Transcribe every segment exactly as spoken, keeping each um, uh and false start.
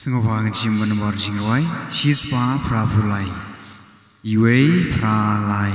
Sngewbha ngin shim ban ïa ka jingduwai. Shispah phra phew lai. Iwei phra lai.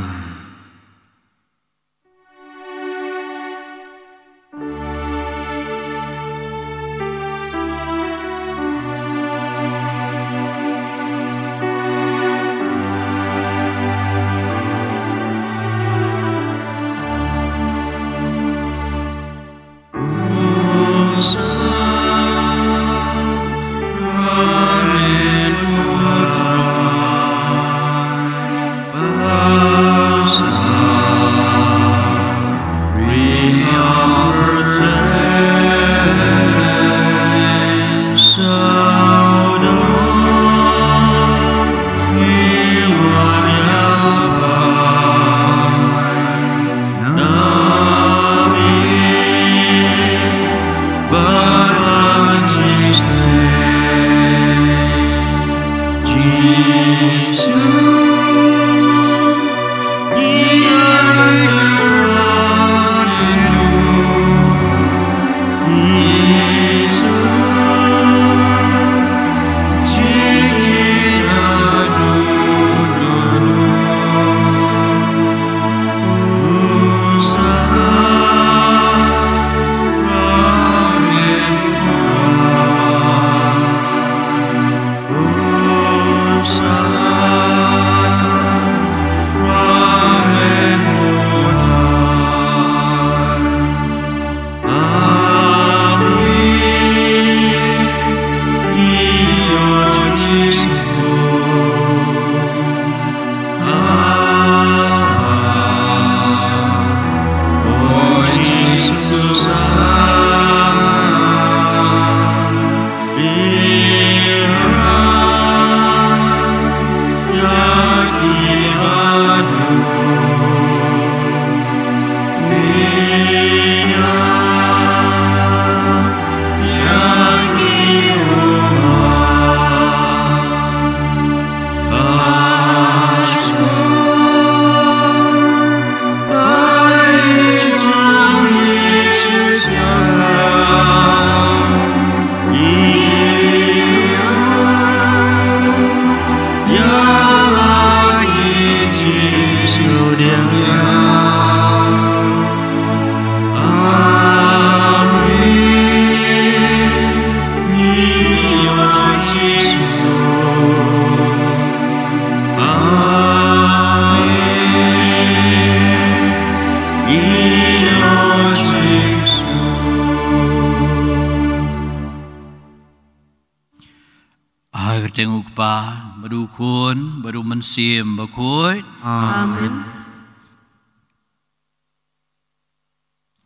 Ha ka kyrteng u Kpa, bad u Khun, bad u Mynsiem Bakhuid. Amen.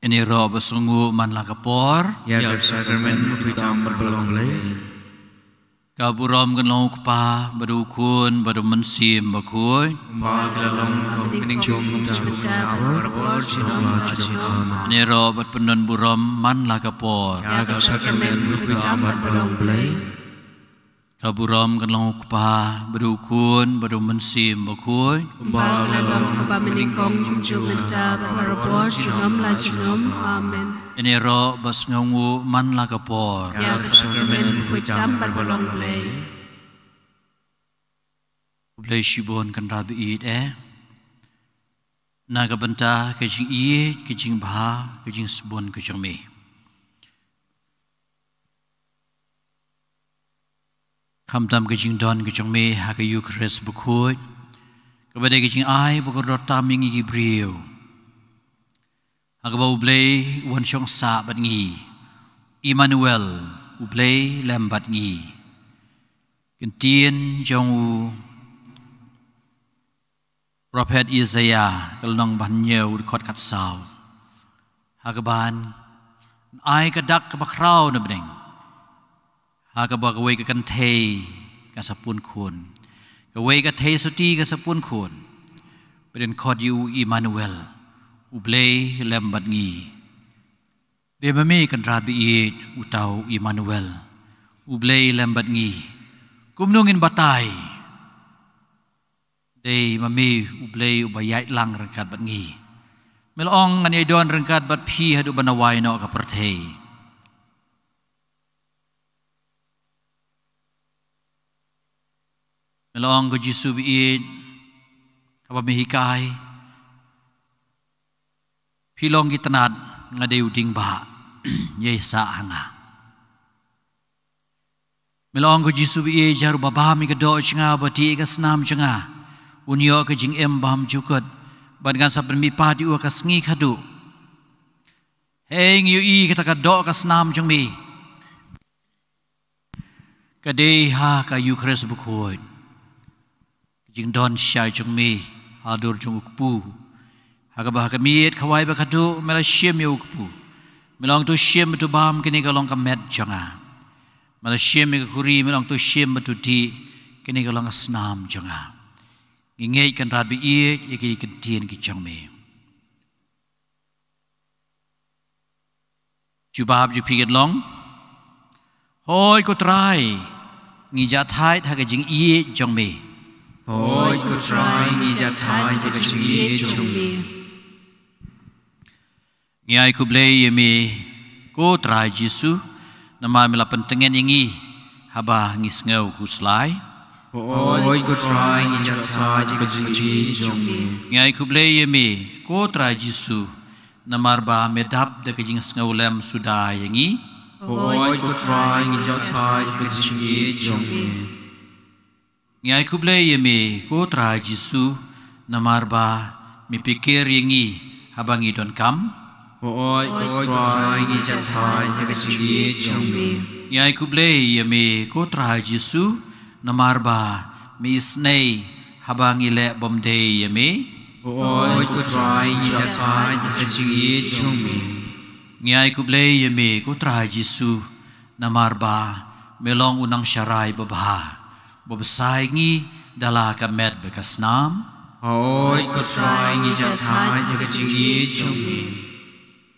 Ngin ïaroh bad sngewnguh man la ka por. Ïa ka sakramen bakhuid tam bad ba long Blei. Ka burom kan long u Kpa, bad u Khun, bad u Mynsiem Bakhuid. Kumba ka la long ha ka bynta, kum ka la long mynta, bad ha ka por junom la junom. Amen. Ngin ïaroh bad pyndon burom man la ka por. Ïa ka sakramen bakhuid tam bad ba long Blei. Ka burom kan long u Kpa, bad u Khun, bad u Mynsiem Bakhuid. Kumba ka la long ha kaba nyngkong, kumjuh mynta, bad ha ka por junom la junom. Amen. Ngin ïaroh bad sngewnguh man la ka por. Ïa ka sakramen bakhuid tam bad ba long Blei. U Blei shibun Kynrad ba ïeit eh. Na ka bynta ka jingïeit, ka jingbha, ka jingsbun ka jong me. Khamtam ka jingdon ka jong me ha ka Eukharist bakhuid, kaba dei ka jingai bakordor tam ïa ngi ki briew. Ha kaba u Blei u wan shong sah bad ngi. Immanuel, u Blei lem bad ngi. Ka ktien jong u Prophet Isaiah, ka lynnong ba hynñiew, dkhot khatsaw. Ha kaba yn ai ka dak kaba khraw na bneng. Ha kaba kawei ka kynthei kan sa pun khun. Kawei ka theisotti kan sa pun khun. Bad yn khot ïa u Immanuel. U Blei lem bad ngi. Dei ma me Kynrad ba ïeit uta u Immanuel. U Blei lem bad ngi. Kumno ngin batai. Dei ma me u Blei uba ïaid lang ryngkat bad ngi. Me la ong ngan ïai don ryngkat bad phi haduh ban wai noh ka pyrthei. Me la ong ko Jisu ba ïeit, haba me hikai, phi long ki tnat, nga dei u dieng bah, ïai sah ha nga. Me la ong ko Jisu ba ïeit, jar uba bam ïa ka doh jong nga, uba tih ïa ka snam jong nga, un ïoh ka jingim bymjukut, bad ngan sa pynmihpat ïa u ha ka sngi khadduh. Hynrei ngi ïohi kata ka doh ka snam jong me ka dei ha ka Eukharist bakhuid, ka jingdon shai jong me ha dur jong u kpu, ha kaba ha ka miet, khawai bad khadduh me la shim ïa u kpu. Me la ong to shim bad to bam, kane ka long ka met jong nga. Me la shim ïa ka khuri, me la ong to shim bad to dih, kane ka long ka snam jong nga. Ngi ngeit Kynrad ba ïeit ïa ki ktien ki jong me. Jubab jong phi kan long: Hooid ko Trai, ngi jah thait ha ka jingïeit jong me. Hooid ko Trai, ngi jah thait ha ka jingïeit jong me. Ngi ai khublei ïa me ko Trai Jisu, namar me la pyntngen ïa ngi haba ngi sngew khuslai. Hooid ko Trai, ngi jah thait ha ka jingïeit jong me. Ngi ai khublei ïa me ko Trai Jisu, namar ba me dap da ka jingsngewlem suda ïa ngi. Hooid ko Trai, ngi jah thait ha ka jingïeit jong me. Ngi ai khublei ïa me ko Trai Jisu, namar ba me pyrkhat ïa ngi haba ngi donkam. Hooid ko Trai, ngi jah thait ha ka jingïeit jong me. Ngi ai khublei ïa me ko Trai Jisu, namar ba me isynei haba ngi leh bymdei ïa me. Hooid ko Trai, ngi jah thait ha ka jingïeit jong me. Ngi ai khublei ïa me ko Trai Jisu, namar ba me long u nongsharai babha, ba bsa ïa ngi da la ka met bad ka snam. Hooid ko Trai, ngi jah thait ha ka jingïeit jong me.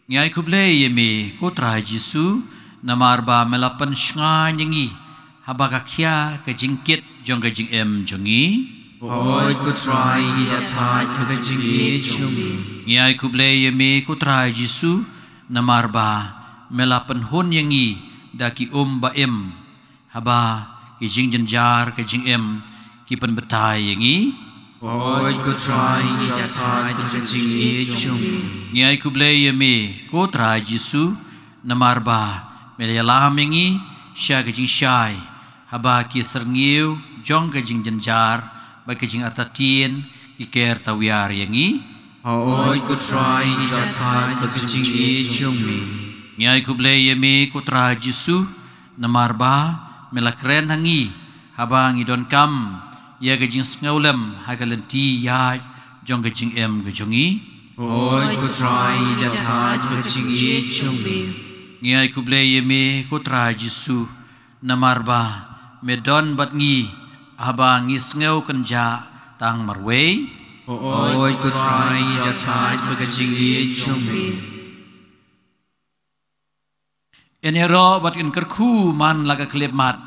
Ngi ai khublei ïa me ko Trai Jisu, namar ba me la pynshngaiñ ïa ngi haba ka khia ka jingkit jong ka jingim jong ngi. Hooid ko Trai, ngi jah thait ha ka jingïeit jong me. Ngi ai khublei ïa me ko Trai Jisu, namar ba me la pynhun ïa ngi da ki um ba im, haba ki jingjynjar ka jingim ki pynbatai ïa ngi. Hooid ko Trai, ngi jah thait ha ka jingïeit jong me. Ngi ai khublei ïa me ko Trai Jisu, namar ba me la ïalam ïa ngi sha ka jingshai, haba ki syrngiew jong ka jingjynjar bad ka jingartatien ki ker tawiar ïa ngi. Hooid ko Trai, ngi jah thait ha ka jingïeit jong me. Ngi ai khublei ïa me ko Trai Jisu, namar ba me la kren ha ngi haba ngi donkam ïa ka jingsngewlem ha ka lynti ïaid jong ka jingim ka jong ngi. Hooid ko Trai, ngi jah thait ha ka jingïeit jong me. Ngi ai khublei ïa me ko Trai Jisu, namar ba me don bad ngi haba ngi sngew kynjah tang marwei. Hooid ko Trai, ngi jah thait ha ka jingïeit jong me. Ngin ïaroh bad ngin kyrkhu man la ka khyllipmat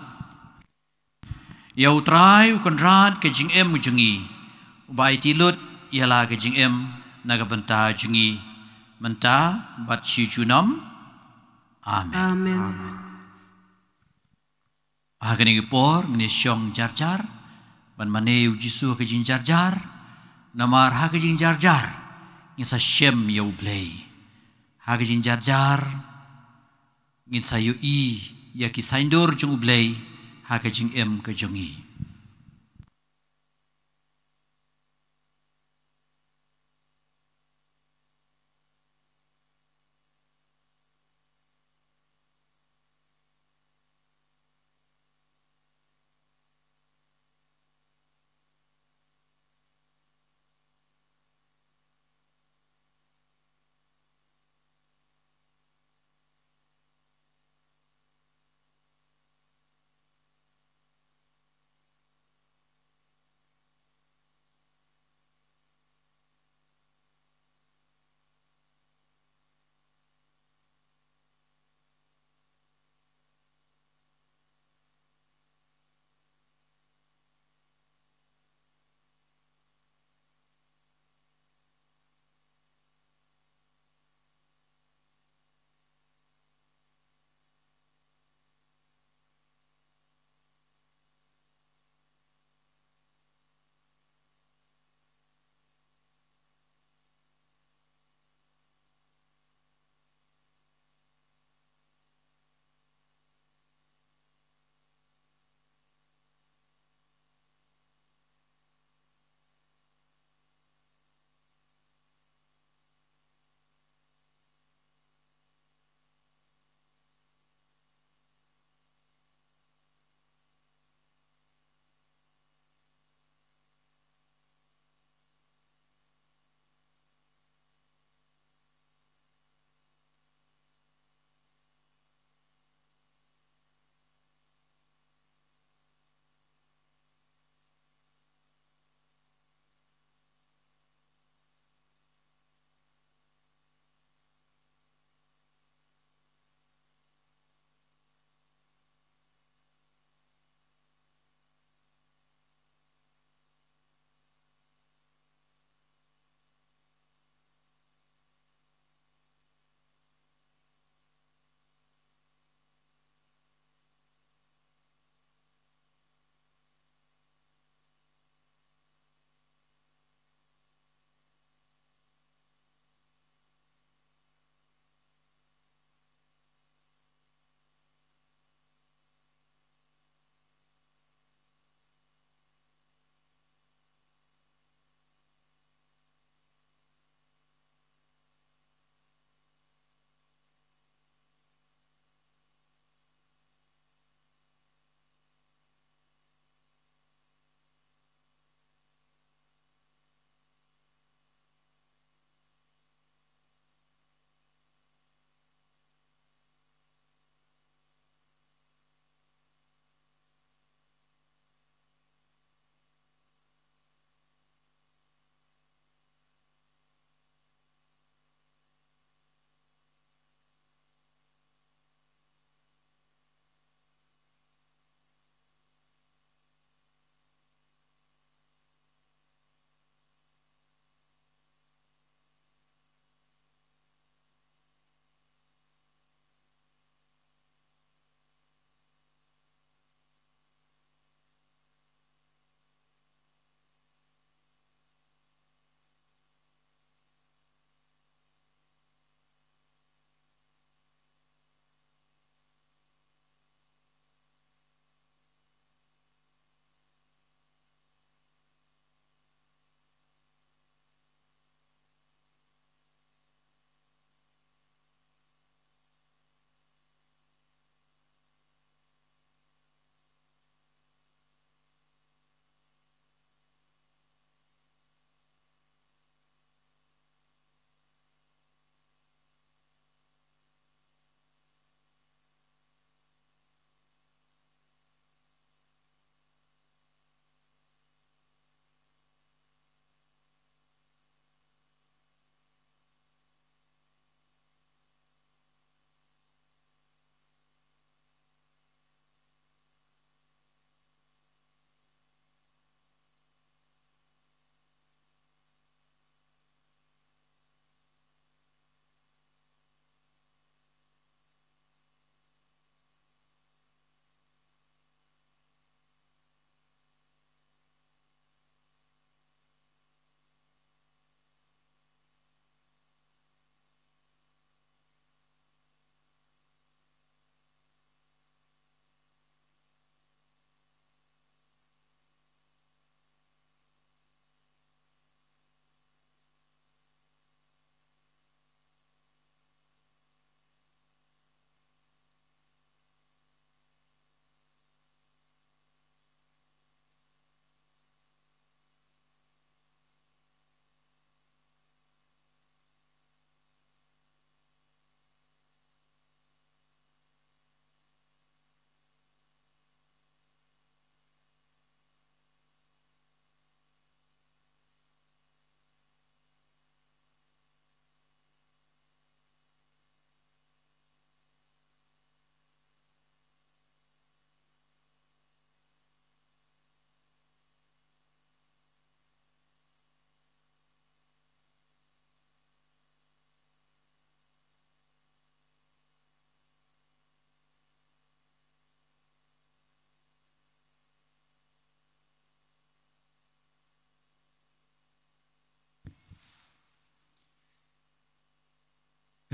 ïa u Trai u Kynrad ka jingim jong ngi, uba aiti lut ïa la ka jingim na ka bynta jong ngi mynta bad shi junom. Amen. Amen. Ha kane ka por ngin ïa shong jar jar ban mane ïa u Jisu ha ka jingjar jar, namar ha ka jingjar jar ngin sa shem ïa u Blei. Ha ka jingjar jar ngin sa ïohi ïa ki saiñdur jong u Blei ha ka jingim ka jong ngi.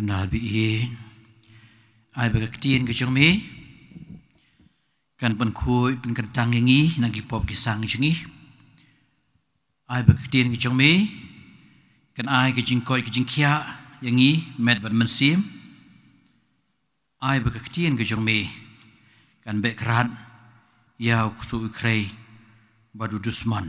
Nalbi ïeit, ai ba ka ktien ka jong me kan pynkhuid pynkyntang ïa ngi na ki pop ki sang jong ngi. Ai ba ka ktien ka jong me kan ai ka jingkoit ka jingkhiah ïa ngi met bad mynsiem. Ai ba ka ktien ka jong me kan beh krat ïa u ksuid u khrei bad u dusmon.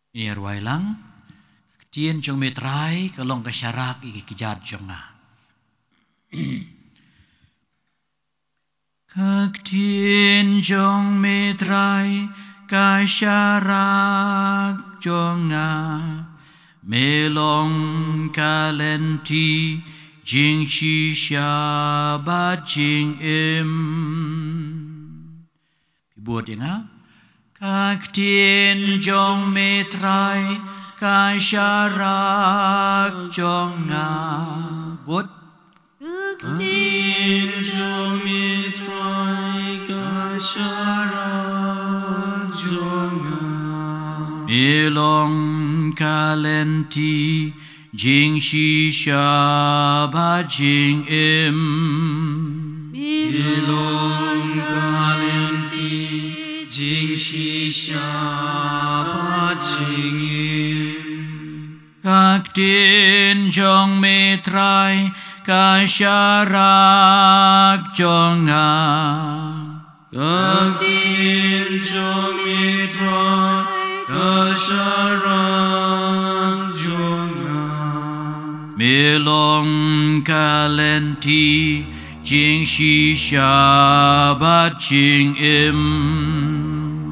Ngin ïa rwai lang. Ka ktien jong me Trai ka long ka sharak ïa ki kjat jong nga. Ka ktien jong me Trai ka sharak jong nga, me long ka lynti jingshisha bad jingim. Phi bud ïa nga. Ka ktien jong me Trai ka sharak jong nga. Bud. Ka ktien jong me Trai ka sharak jong nga. Me long ka lynti jingshisha bad jingim. Me long ka lynti jingshisha bad jingim. Ka ktien jong me Trai ka sharak jong nga. Ka ktien jong me Trai ka sharak jong nga. Me long ka lynti jingshisha bad jingim.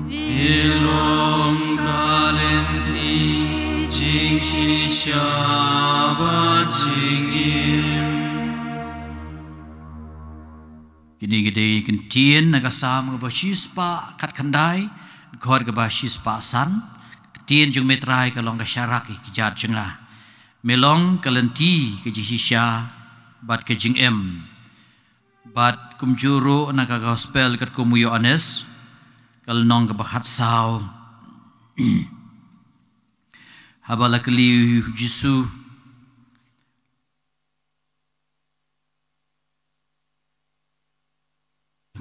Me long ka lynti jingshisha bad jingim. Kine ki dei ki ktien na ka Salm kaba shispah khatkhyndai, dkhot kaba shispah san. Ka ktien jong me Trai ka long ka sharak ïa ki kjat jong nga. Me long ka lynti ka jingshisha bad ka jingim. Bad kumjuh ruh na ka Gospel katkum u Ïoannis, ka lynnong kaba khatsaw. Haba la kylli u Jisu,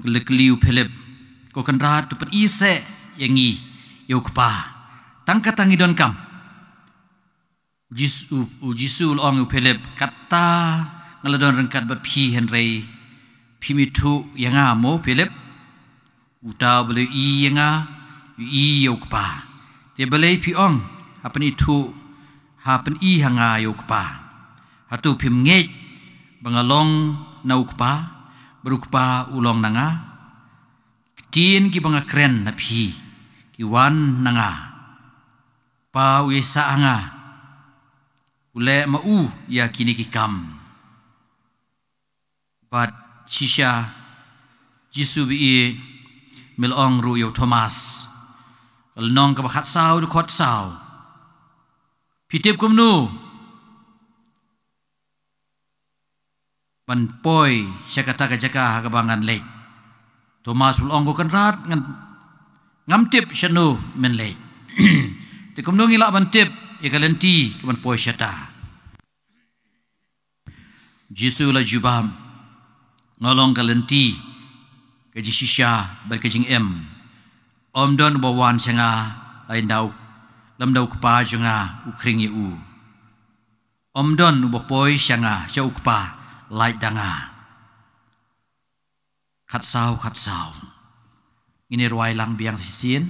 la kylli u Philip, "Ko Kynrad, to pyni seh ïa ngi ïa u Kpa. Tang kata ngi donkam." U Jis-, u, u Jisu u la ong ïa u Philip, "Kata nga la don ryngkat bad phi hynrei phim ithuh ïa nga mo Philip? Uta uba la ïohi ïa nga, u ïohi ïa u Kpa. Te balei phi ong, 'Ha pynithuh, ha pyni ha nga ïa u Kpa'? Hato phim ngeit ba nga long na u Kpa, bad u Kpa u long na nga? Ktien kiba nga kren na phi, ki wan na nga. Kpa u ïaisah ha nga, u leh ma u ïa kine ki kam." Bad shisha, Jisu baieit, me la ong ruh ïa u Thomas, ka lynnong kaba khatsaw, dkhot saw, "Phi tip kumno ban poi sha kata ka jaka ha kaba ngan leit?" Thomas u la ong, "Ko Kynrad, ngan, ngam tip shano men leit. Te kumno ngi lah ban tip ïa ka lynti kaban poi shata?" Jisu u la jubab, "Nga long ka lynti, ka jingshisha bad ka jingim. Ym don uba wan sha nga lymda u, lymda u Kpa jong nga u khring ïa u. Ym don uba poi sha nga, sha u Kpa, lait da nga." Khatsaw, khatsaw. Ngin ïa rwai lang biang shisien.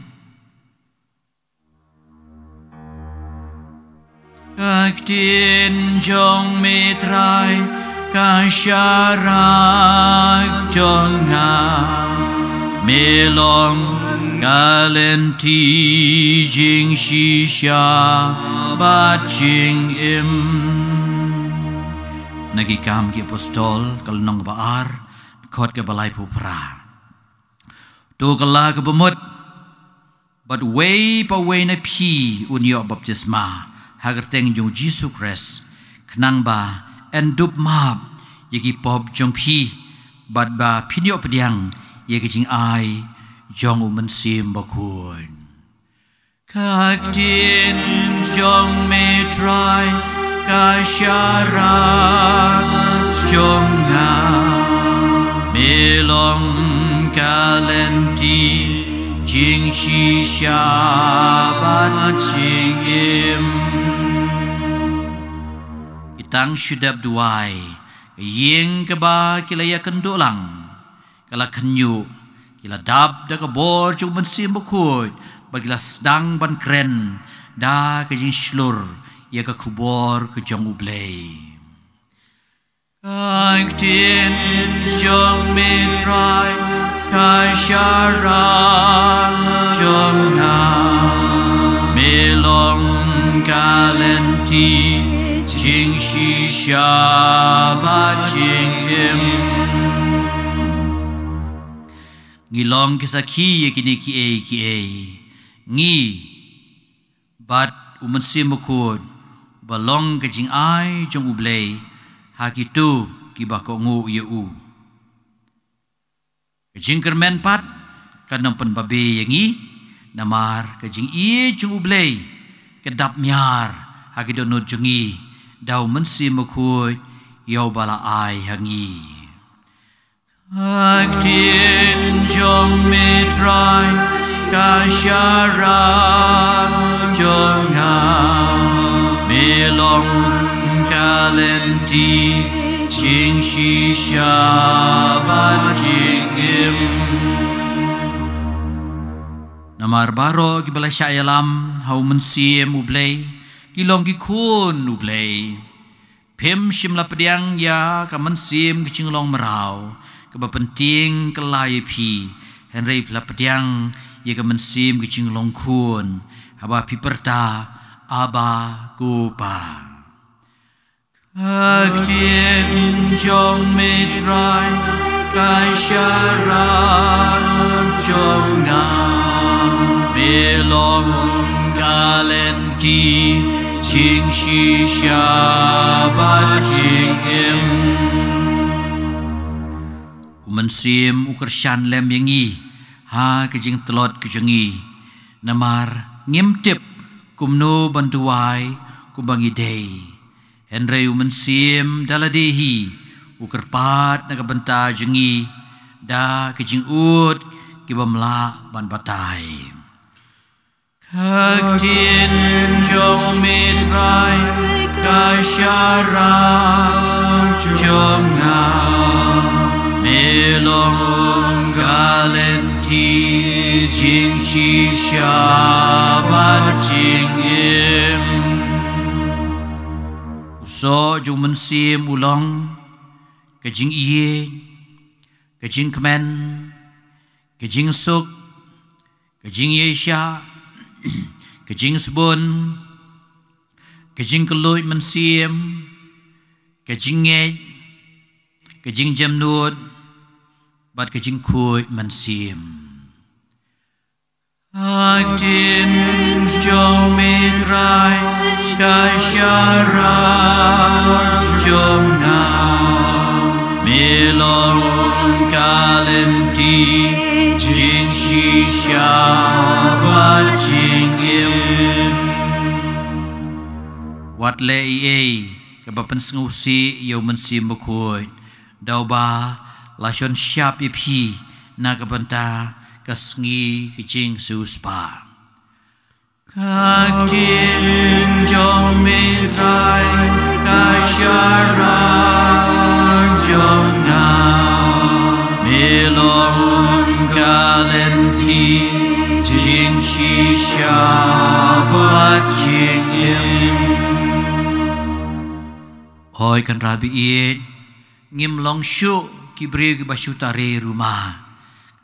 Ka ktien jong me Trai ka sharak jong nga. Me long ka lynti jingshisha bad jingim. Na Ki Kam ki Apostol, ka lynnong ba ar, dkhot kaba laiphew phra. To kylla ka bamut, bad uwei pa uwei na phi un ïoh baptisma ha ka kyrteng jong U Jisu Khrist, khnang ba yn dup map ïa ki pop jong phi, bad ba phin ïoh pdiang ïa ka jingai jong U Mynsiem Bakhuid. Ka ktien jong me Trai ka sharak jong nga, me long ka lynti jingshisha bad jingim. Ki tang shu dep duwai, ka ïing kaba ki la ïakynduh lang ka la khynñiuh, ki la dap da ka bor jong U Mynsiem Bakhuid, bad ki la sdang ban kren da ka jingshlur ïa ka khubor ka jong U Blei. Ka ktien jong me Trai ka sharak jong nga, me long ka lynti jingshisha bad jingim. Ngi long ki sakhi ïa kine kiei kiei, ngi bad U Mynsiem Bakhuid, ba long ka jingai jong U Blei ha kito kiba kohnguh ïa u. Ka jingkyrmen pat kan ym pynbabe ïa ngi, namar ka jingïeit jong U Blei ka dap miar ha ki dohnud jong ngi da U Mynsiem Bakhuid ïa uba la ai ha ngi. Ka ktien jong me Trai ka sharak jong nga, me long ka lynti jingshisha bad jingim. Namar baroh kiba la shah ïalam ha U Mynsiem U Blei ki long ki khun U Blei. Phim shym la pdiang ïa ka mynsiem ka jinglong mraw kaba pyntieng kylla ïa phi, hynrei phi la pdiang ïa ka mynsiem ka jinglong khun, haba phi pyrta, Abba, ko Pa. Ka ktien jong me Trai ka sharak jong nga, me long ka lynti jingshisha bad jingim. U Mynsiem u kyrshan lem ïa ngi ha ka jingtlot ka jong ngi, namar ngim tip kumno ban duwai kumba ngi dei. Hynrei U Mynsiem da lade hi u kyrpad na ka bynta jong ngi da ki jingud kiba ym lah ban batai. Ka ktien jong me Trai ka sharak jong nga, me long ka lynti jingshisha bad jingim. U soh jong U Mynsiem u long ka jingïeit, ka jingkmen, ka jingsuk, ka jingïaishah, ka jingsbun, ka jingkylluid mynsiem, ka jingngeit, ka jingjemnud, bad ka jingkhuid mynsiem. Ka ktien jong me Trai ka sharak jong nga, me long ka lynti jingshisha bad jingim. Wat leh ei ei kaba pynsngewsih ïa U Mynsiem Bakhuid, da uba la shon shap ïa phi na ka bynta ka sngi ka jingsiewspah. Ka ktien jong me Trai ka sharak jong nga, me long ka lynti jingshisha bad jingim. Hooid, Kynrad ba ïeit, ngim long shuh ki briew kiba shu tare ruma.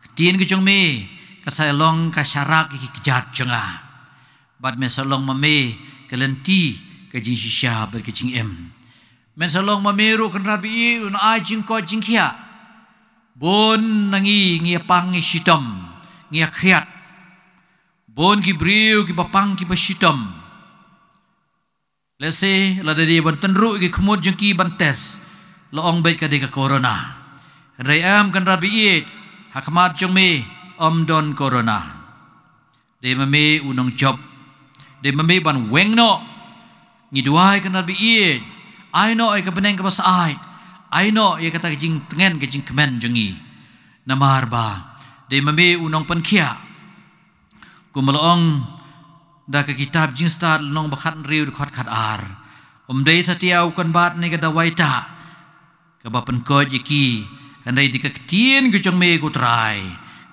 Ka Ktien ka jong me ka sa long ka sharak ïa ki kjat jong nga, bad me sa long ma me ka lynti ka jingshisha bad ka jingim. Men sa long ma me ruh Kynrad ba ïeit un ai jingkoit jingkhiah. Bun na ngi ngi ïa pang ngi shitom, ngi ïa khriat. Bun ki briew kiba pang kiba shitom. Lehse lada dei ban tynruh ïa ki khmut jong ki ban test, la ong beit ka dei ka corona. Hynrei em Kynrad ba ïeit, ha khmat jong me ym don corona. Dei ma me u nongjop. Dei ma me ban weng noh. Ngi duwai Kynrad ba ïeit, ai noh ïa ka bneng kaba sa ait. Ai noh ïa kata ka jingtngen ka jingkmen jong ngi. Namar ba dei ma me u nongpynkhiah. Kumba la ong da ka kitab Jingstad lynnong ba khathynriew dkhot khatar, ym dei satia u kynbat ne ka dawai tah kaba pynkoit ïa ki, hynrei dei ka ktien ka jong me ko Trai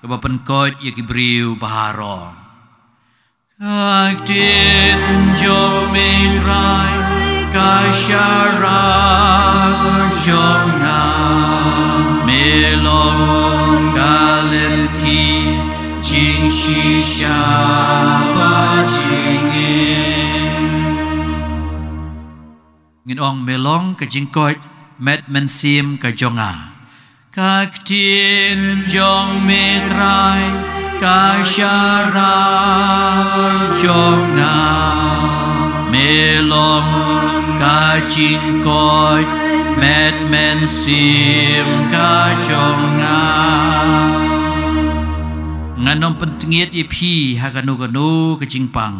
kaba pynkoit ïa ki briew baroh. Ka ktien jong me Trai ka sharak jong nga, me long ka lynti jingshisha bad jingim. Ngin ong me long ka jingkoit met mynsiem ka jong nga. Ka ktien jong me Trai ka sharak jong nga, me long ka jingkoit met mynsiem ka jong nga. Ngan ym pyntngiat ïa phi ha kano kano ka jingpang.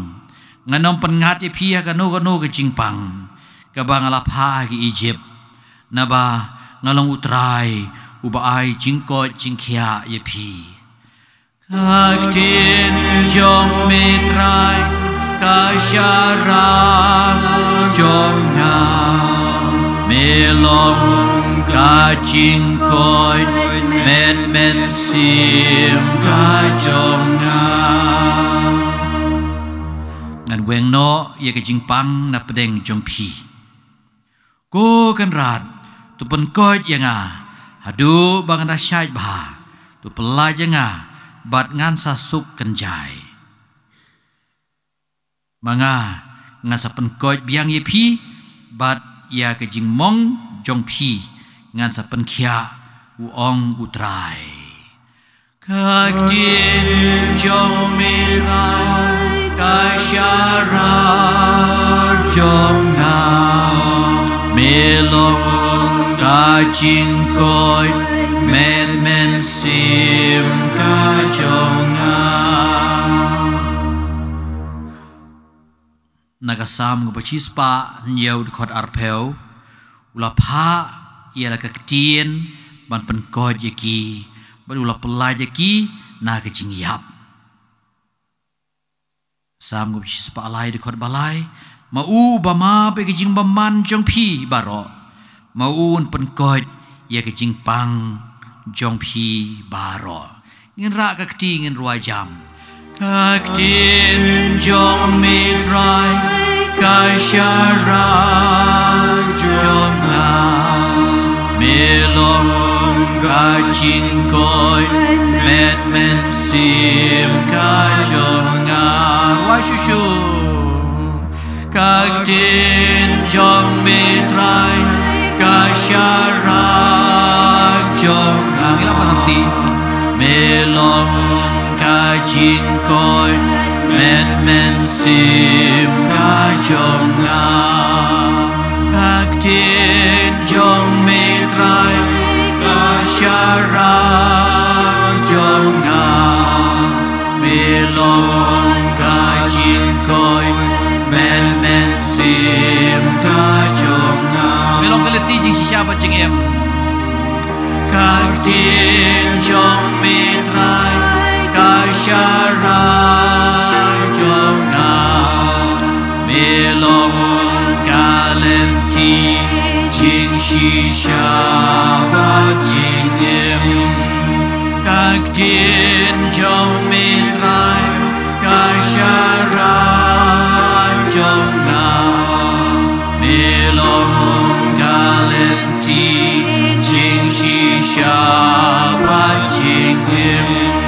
Ngan ym pynngat ïa phi ha kano kano ka jingpang kaba nga la phah ha ki Ijipt. Naba nga long u Trai uba ai jingkoit jingkhiah ïa phi. Ka ktien jong me Trai ka sharak jong nga, me long ka jingkoit met mynsiem ka jong nga. Ngan weng noh ïa ka jingpang na pdeng jong phi. Ko Kynrad, to pynkoit ïa nga haduh ba ngan da shait bha. To pyllait ïa nga bad ngan sa suk kynjai. Ma nga ngan sa pynkoit biang ïa phi, bad ïa ka jingmong jong phi ngan sa pynkhiah, u ong u Trai. Ka ktien jong me Trai ka sharak jong nga, me long ka jingkoit met mynsiem ka jong nga. Na ka Salm kaba shispah hynñiew dkhot arphew, u la phah ïa la ka ktien ban pynkoit ïa ki, bad u la pyllait ïa ki na ka jingïap. Salm kaba shispah lai dkhot ba lai, ma u ba map ïa ka jingbymman jong phi baroh, ma u un pynkoit ïa ka jingpang jong phi baroh. Ngin rah ka kti, ngin rwai jam. Ka ktien jong me Trai ka sharak jong nga, me long ka jingkoit met mynsiem ka jong nga. Rwai shuh shuh. Ka ktien jong me Trai ka sharak jong nga. Ngi la pan hapti. Me long ka jingkoit met mynsiem ka jong nga. Ka ktien jong me Trai ka sharak jong nga, me long ka jingkoit met mynsiem ka jong nga. Me long ka lynti jingshisha bad jingim. Ka ktien jong me Trai ka sharak jong nga, me long ka lynti jingshisha bad jingim. Ka ktien jong me Trai ka sharak jong nga, me long ka lynti jingshisha bad jingim.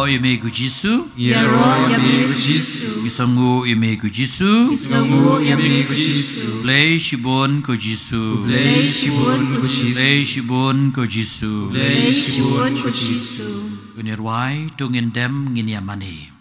Ïa me ko Jisu. Ïaroh ïa me ko Jisu. Ngi sngewnguh ïa me ko Jisu. Ngi sngewnguh ïa me ko Jisu. Khublei shibun ko Jisu. Khublei shibun ko Jisu. Khublei shibun ko Jisu. Khublei shibun ko Jisu. Ngin ïa rwai, to ngin dem, ngin ïa mane.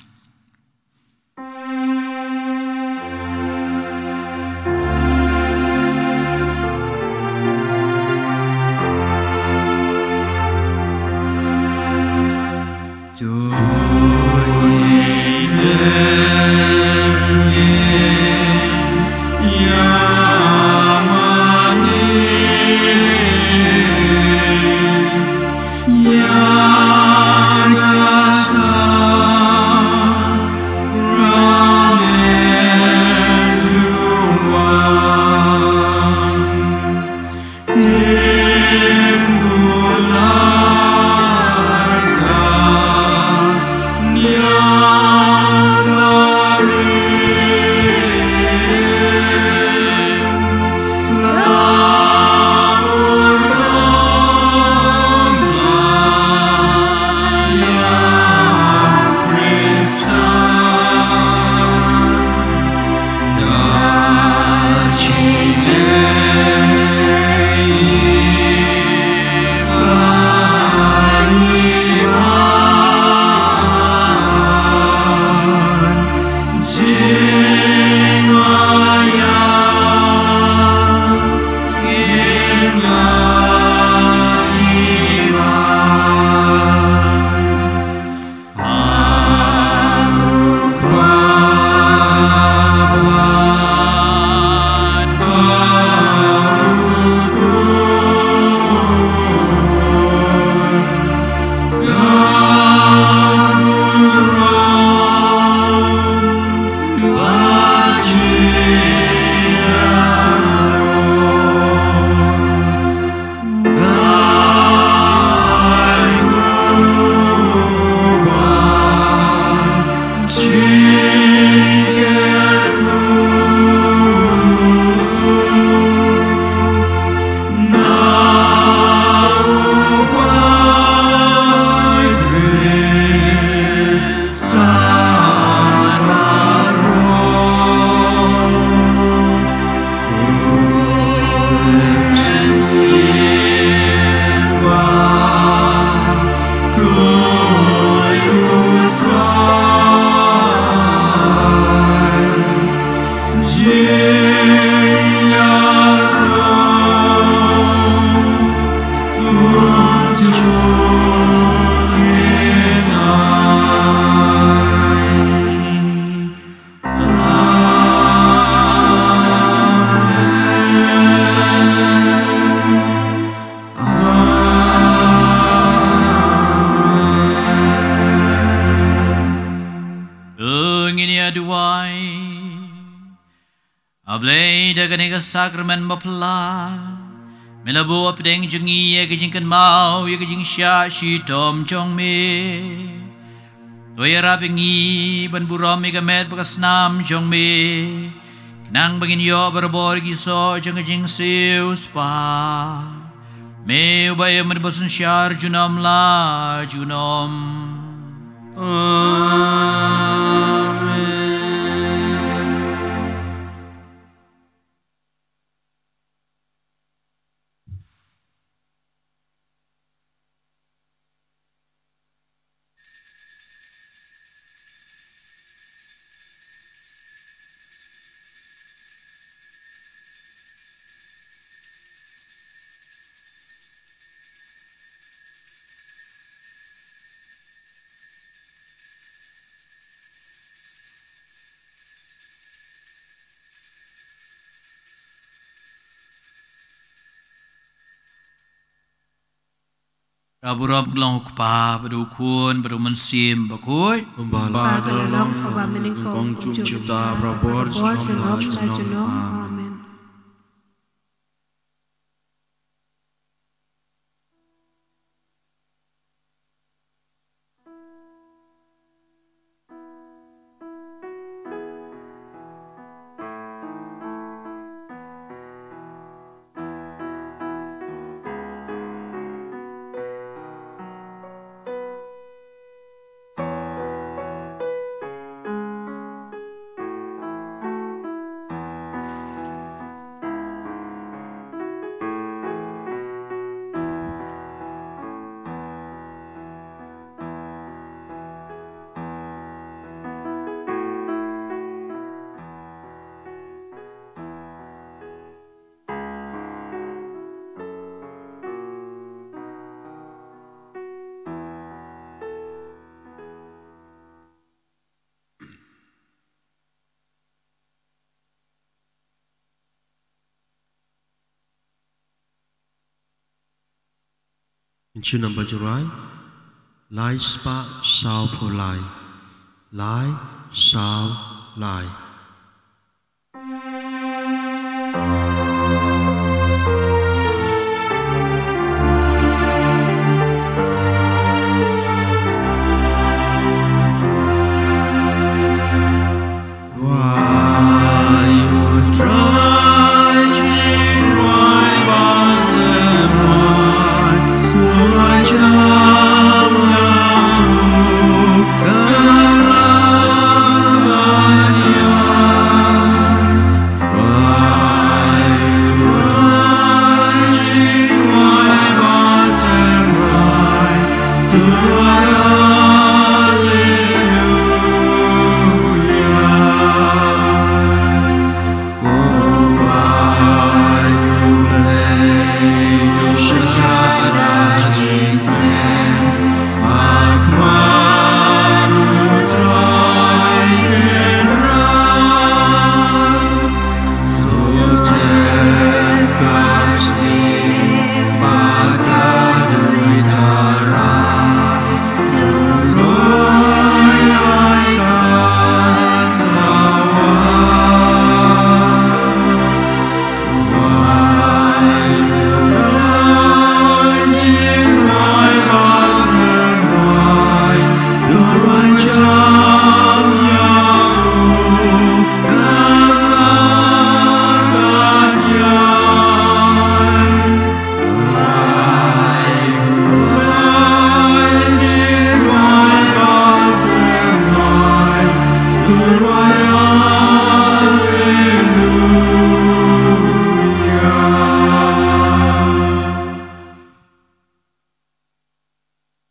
Ngin ïa duwai. A Blei, da kane ka sakramen bapla, me la buh hapdeng jong ngi ïa ka jingkynmaw ïa ka jingshah shitom jong me. To ïarap ïa ngi ban burom ïa ka met bad ka snam jong me, khnang ba ngin ïoh barabor ki soh jong ka jingsiewspah. Me uba im bad uba synshar junom la junom. Amen. Ka burom ka long u Kpa, bad u Khun, bad u Mynsiem Bakhuid. Kumba la ka la long, kumba mynnyngkong, kumjuh mynta, barabor, junom la junom. Amen. Nchu namba jurai, lai spah saw phew lai, lai saw lai.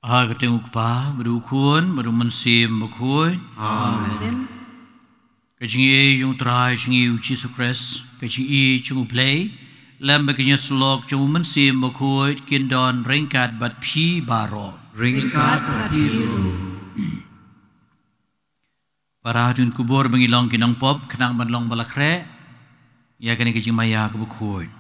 Ha ka kyrteng U Kpa, bad U Khun, bad U Mynsiem Bakhuid. Amen. Ka jingïeit jong U Trai jong ngi U Jisu Khrist, ka jingïeit jong U Blei, lem bad ka jingïasyllok jong U Mynsiem Bakhuid, kin don ryngkat bad phi baroh. Ryngkat bad phi ruh. Para, to ngin kubur ba ngin long ki nongpop, khnang ban long ba la khreh ïa kane ka jingmaïa kaba khuid.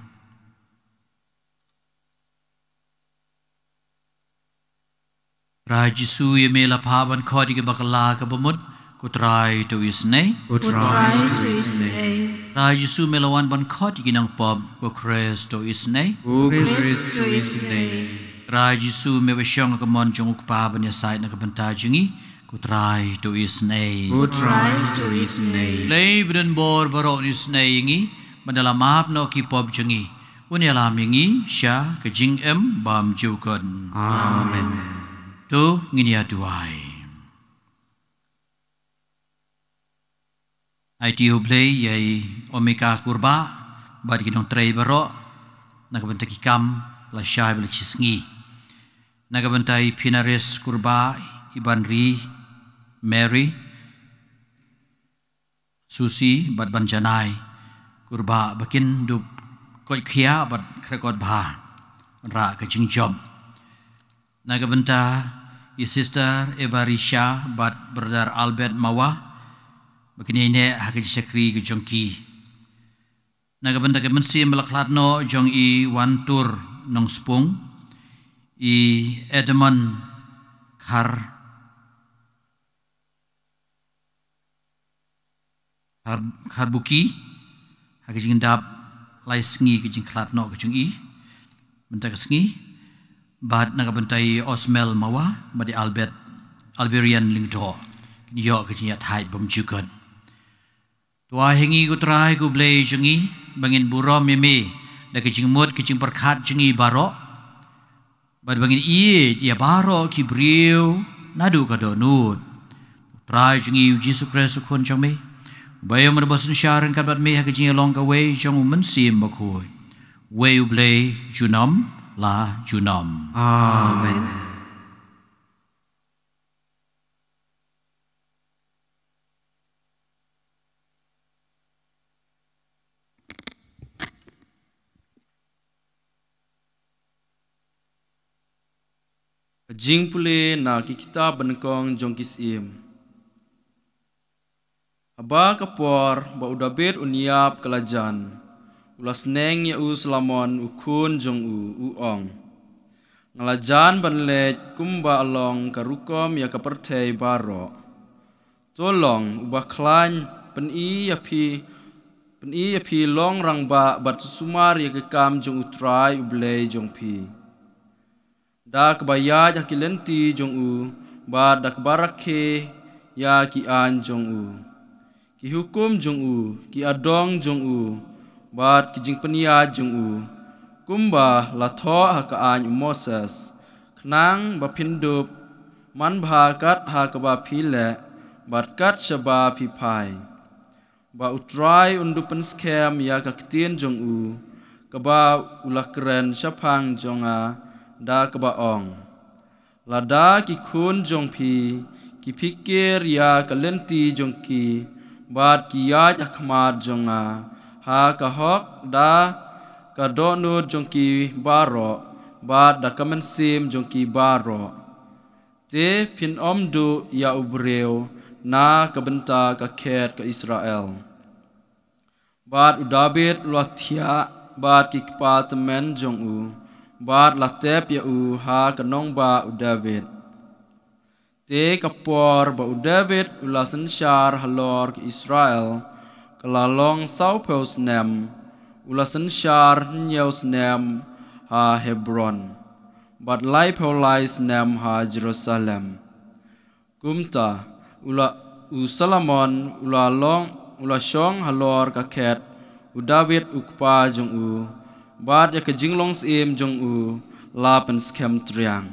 Trai Jisu, ïa me la phah ban khot ïa ki bakla kaba mut, ko Trai to isynei. Ko Trai to isynei. Trai Jisu, me la wan ban khot ïa ki nongpop, ko Khrist to isynei. Ko Khrist to isynei. Trai Jisu, me ba shong ha ka mon jong U Kpa ban ïasaid na ka bynta jong ngi, ko Trai to isynei. Ko Trai to isynei. Blei ba don bor baroh un isynei ïa ngi, ban da la map noh ki pop jong ngi. Un ïalam ïa ngi sha ka jingim bymjukut. Amen. To ngin ïa duwai. Aiti ho Blei ïa i Omika Kurbah bad ki nongtrei baroh na ka bynta ki kam lashai bad lashisngi. Na ka bynta i Pinaris Kurbah, i Banri, Mary, Susi bad Banjanai Kurbah, ba kin dup koit khia bad krekot bha ban rah ka jingjop. Na ka bynta i Sister Evarisha bad Brother Albert Mawa, ba kin ïaineh ha ka jingshakri ka jong ki. Na ka bynta ka mynsiem ba la khlad noh jong i Wantur Nongspung, i Edmund Khar Khar-, Kharbuki, ha ka jingdap lai sngi ka jingkhlad noh ka jong i mynta ka sngi, bad na ka bynta i Osmel Mawa bad i Albert, Alberian Lyngdoh, kin ïoh ka jingïathaid bymjukut. To ai ha ngi ko Trai ko Blei jong ngi ba ngin burom ïa me da ka jingmut ka jingpyrkhat jong ngi baroh, bad ba ngin ïeit ïa baroh ki briew naduh ka dohnud. Trai jong ngi U Jisu Khrist U Khun jong me, uba ïaid bad synshar ryngkat bad me ha ka jingïalong kawei jong U Mynsiem Bakhuid, uwei U Blei junom la junom. Amen. Ka jingpule na ki kitab banyngkong jong ki Syiem. Haba ka por ba u Dabid un ïap ka la jan, u la sneng ïa u Solomon u khun jong u, u ong: Nga la jan ban leit kumba long ka rukom ïa ka pyrthei baroh. To long uba khlaiñ, pyni ïa phi, pyni ïa phi long rangbah bad sumar ïa ka kam jong U Trai U Blei jong phi. Da kaba ïaid ha ki lynti jong u, bad da kaba rakhe ïa ki aiñ jong u, ki hukum jong u, ki adong jong u, bad ki jingpynïaid jong u, kumba la thoh ha ka aiñ u Moses, khnang ba phin dup manbha kat ha kaba phi leh, bad kat shaba phi phai. Ba U Trai un dup pynskhem ïa ka ktien jong u, kaba u la kren shaphang jong nga, da kaba ong: Lada ki khun jong phi ki phikir ïa ka lynti jong ki, bad ki ïaid ha khmat jong nga ha ka hok da ka dohnud jong ki baroh, bad da ka mynsiem jong ki baroh, te phin ym duh ïa u briew na ka bynta ka khet ka Israel. Bad u David u la thiah bad ki kpa tymmen jong u, bad la tep ïa u ha ka nongbah u David. Te ka por ba u David u la synshar halor ki Israel ka la long sawphew snem. U la synshar hynñiew snem ha Hebron, bad laiphew lai snem ha Jerusalem. Kumta u la, u Solomon u la long, u la shong halor ka khet u David u kpa jong u, bad ïa ka jinglong syiem jong u la pynskhem triang.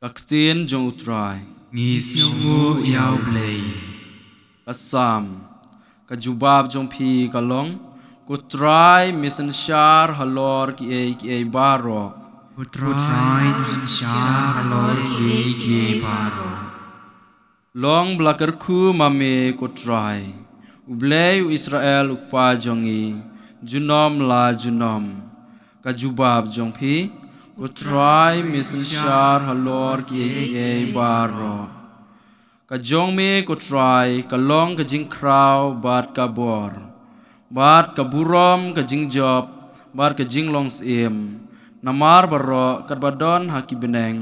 Ka ktien jong U Trai. Ngi sngewnguh ïa U Blei. Ka Salm. Ka jubab jong phi ka long: Ko Trai, me synshar halor kiei kiei baroh. Ko Trai, me synshar halor kiei kiei baroh. Long ba la kyrkhu ma me, ko Trai, U Blei u Israel u Kpa jong ngi, junom la junom. Ka jubab jong phi, ko Trai, me synshar halor kiei kiei baroh. Ka jong me, ko Trai, ka long ka jingkhraw bad ka bor, bad ka burom, ka jingjop bad ka jinglong syiem. Namar baroh katba don ha ki bneng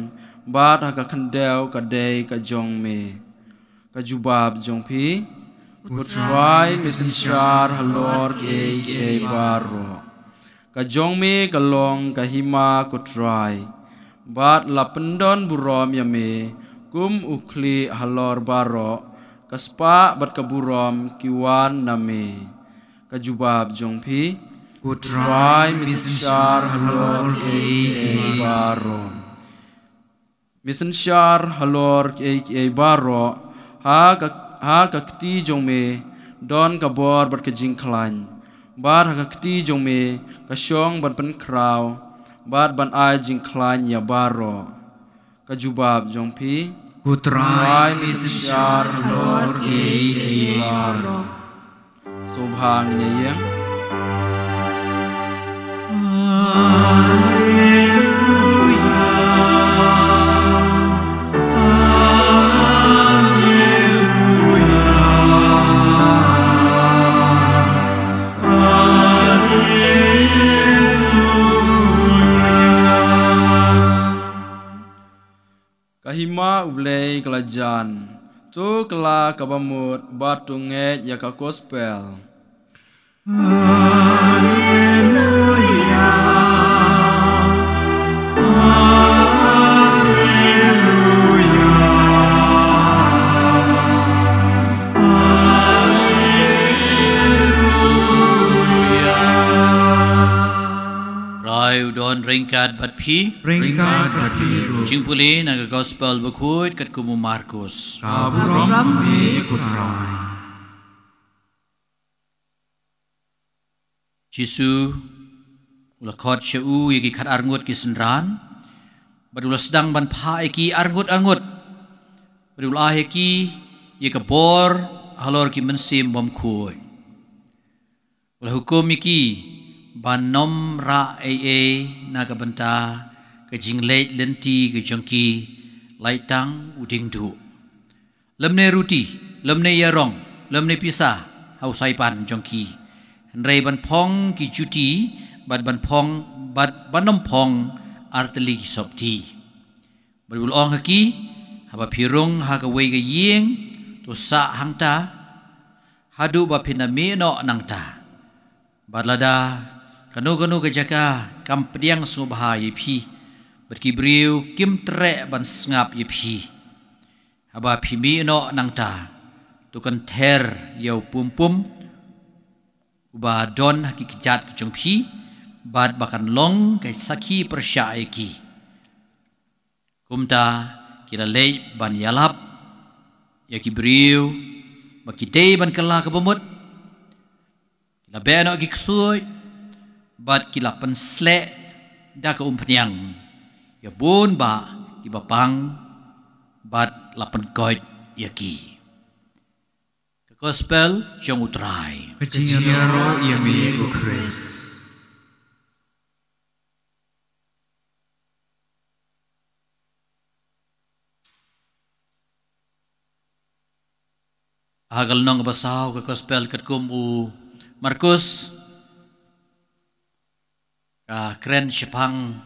bad ha ka khyndew ka dei ka jong me. Ka jubab jong phi, ko Trai, me synshar halor kiei kiei baroh. Ka jong me ka long ka hima, ko Trai, bad la pyndon burom ïa me kum u khlieh halor baroh. Ka spah bad ka burom ki wan na me. Ka jubab jong phi, ko Trai, me synshar halor kiei kiei baroh. Me synshar halor kiei kiei baroh. Ha ka, ha ka kti jong me don ka bor bad ka jingkhlaiñ, bad ha ka kti jong me ka shong ban pynkhraw bad ban ai jingkhlaiñ ïa baroh. Ka jubab jong phi, ko Trai, me synshar halor kiei kiei baroh. Sngewbha ngin ïeng. Ka hima U Blei ka la jan. To kylla kaba mut bad to ngeit ïa ka gospel. Haleluya. Haleluya. Haleluya. Trai u don ryngkat bad phi. Ryngkat bad phi ruh. Jingpule na ka gospel bakhuid katkum u Markus. Ka burom ïa me, ko Trai. Jisu u la khot sha u ïa ki khatar ngut ki synran, bad u la sdang ban phah ïa ki arngut arngut, bad u la ai ïa ki ïa ka bor halor ki mynsiem bymkhuid. U la hukum ïa ki ban ym rah ei ei na ka bynta ka jingleit lynti ka jong ki, lait tang u dieng duh, lymne ruti, lymne ïarong, lymne pisa ha u saipan jong ki. Hynrei ban phong ki juti bad ban phong, bad ban ym phong artylli ki sopti. Bad u la ong ha ki, haba phi rung ha kawei ka ïing, to sah hangta, haduh ba phin da mih noh nangta. Bad lada kano kano ka jaka kam pdiang sngewbha ïa phi, bad ki briew kim treh ban sngap ïa phi, haba phi mih noh nangta, to kynther ïa u pum pum uba don ha ki kjat ki jong phi, bad ba kan long ka sakhi pyrshah ïa ki. Kumta ki la leit ban ïalap ïa ki briew ba ki dei ban kylla ka bamut. Ki la beh noh ki ksuid, bad ki la pynsleh da ka umphniang ïa bun bah kiba pang, bad la pynkoit ïa ki. Ka Gospel jong U Trai. Ka jingïaroh ïa me ko Khrist. Ha ka lynnong kaba saw, ka Gospel katkum u Markus, ka kren shaphang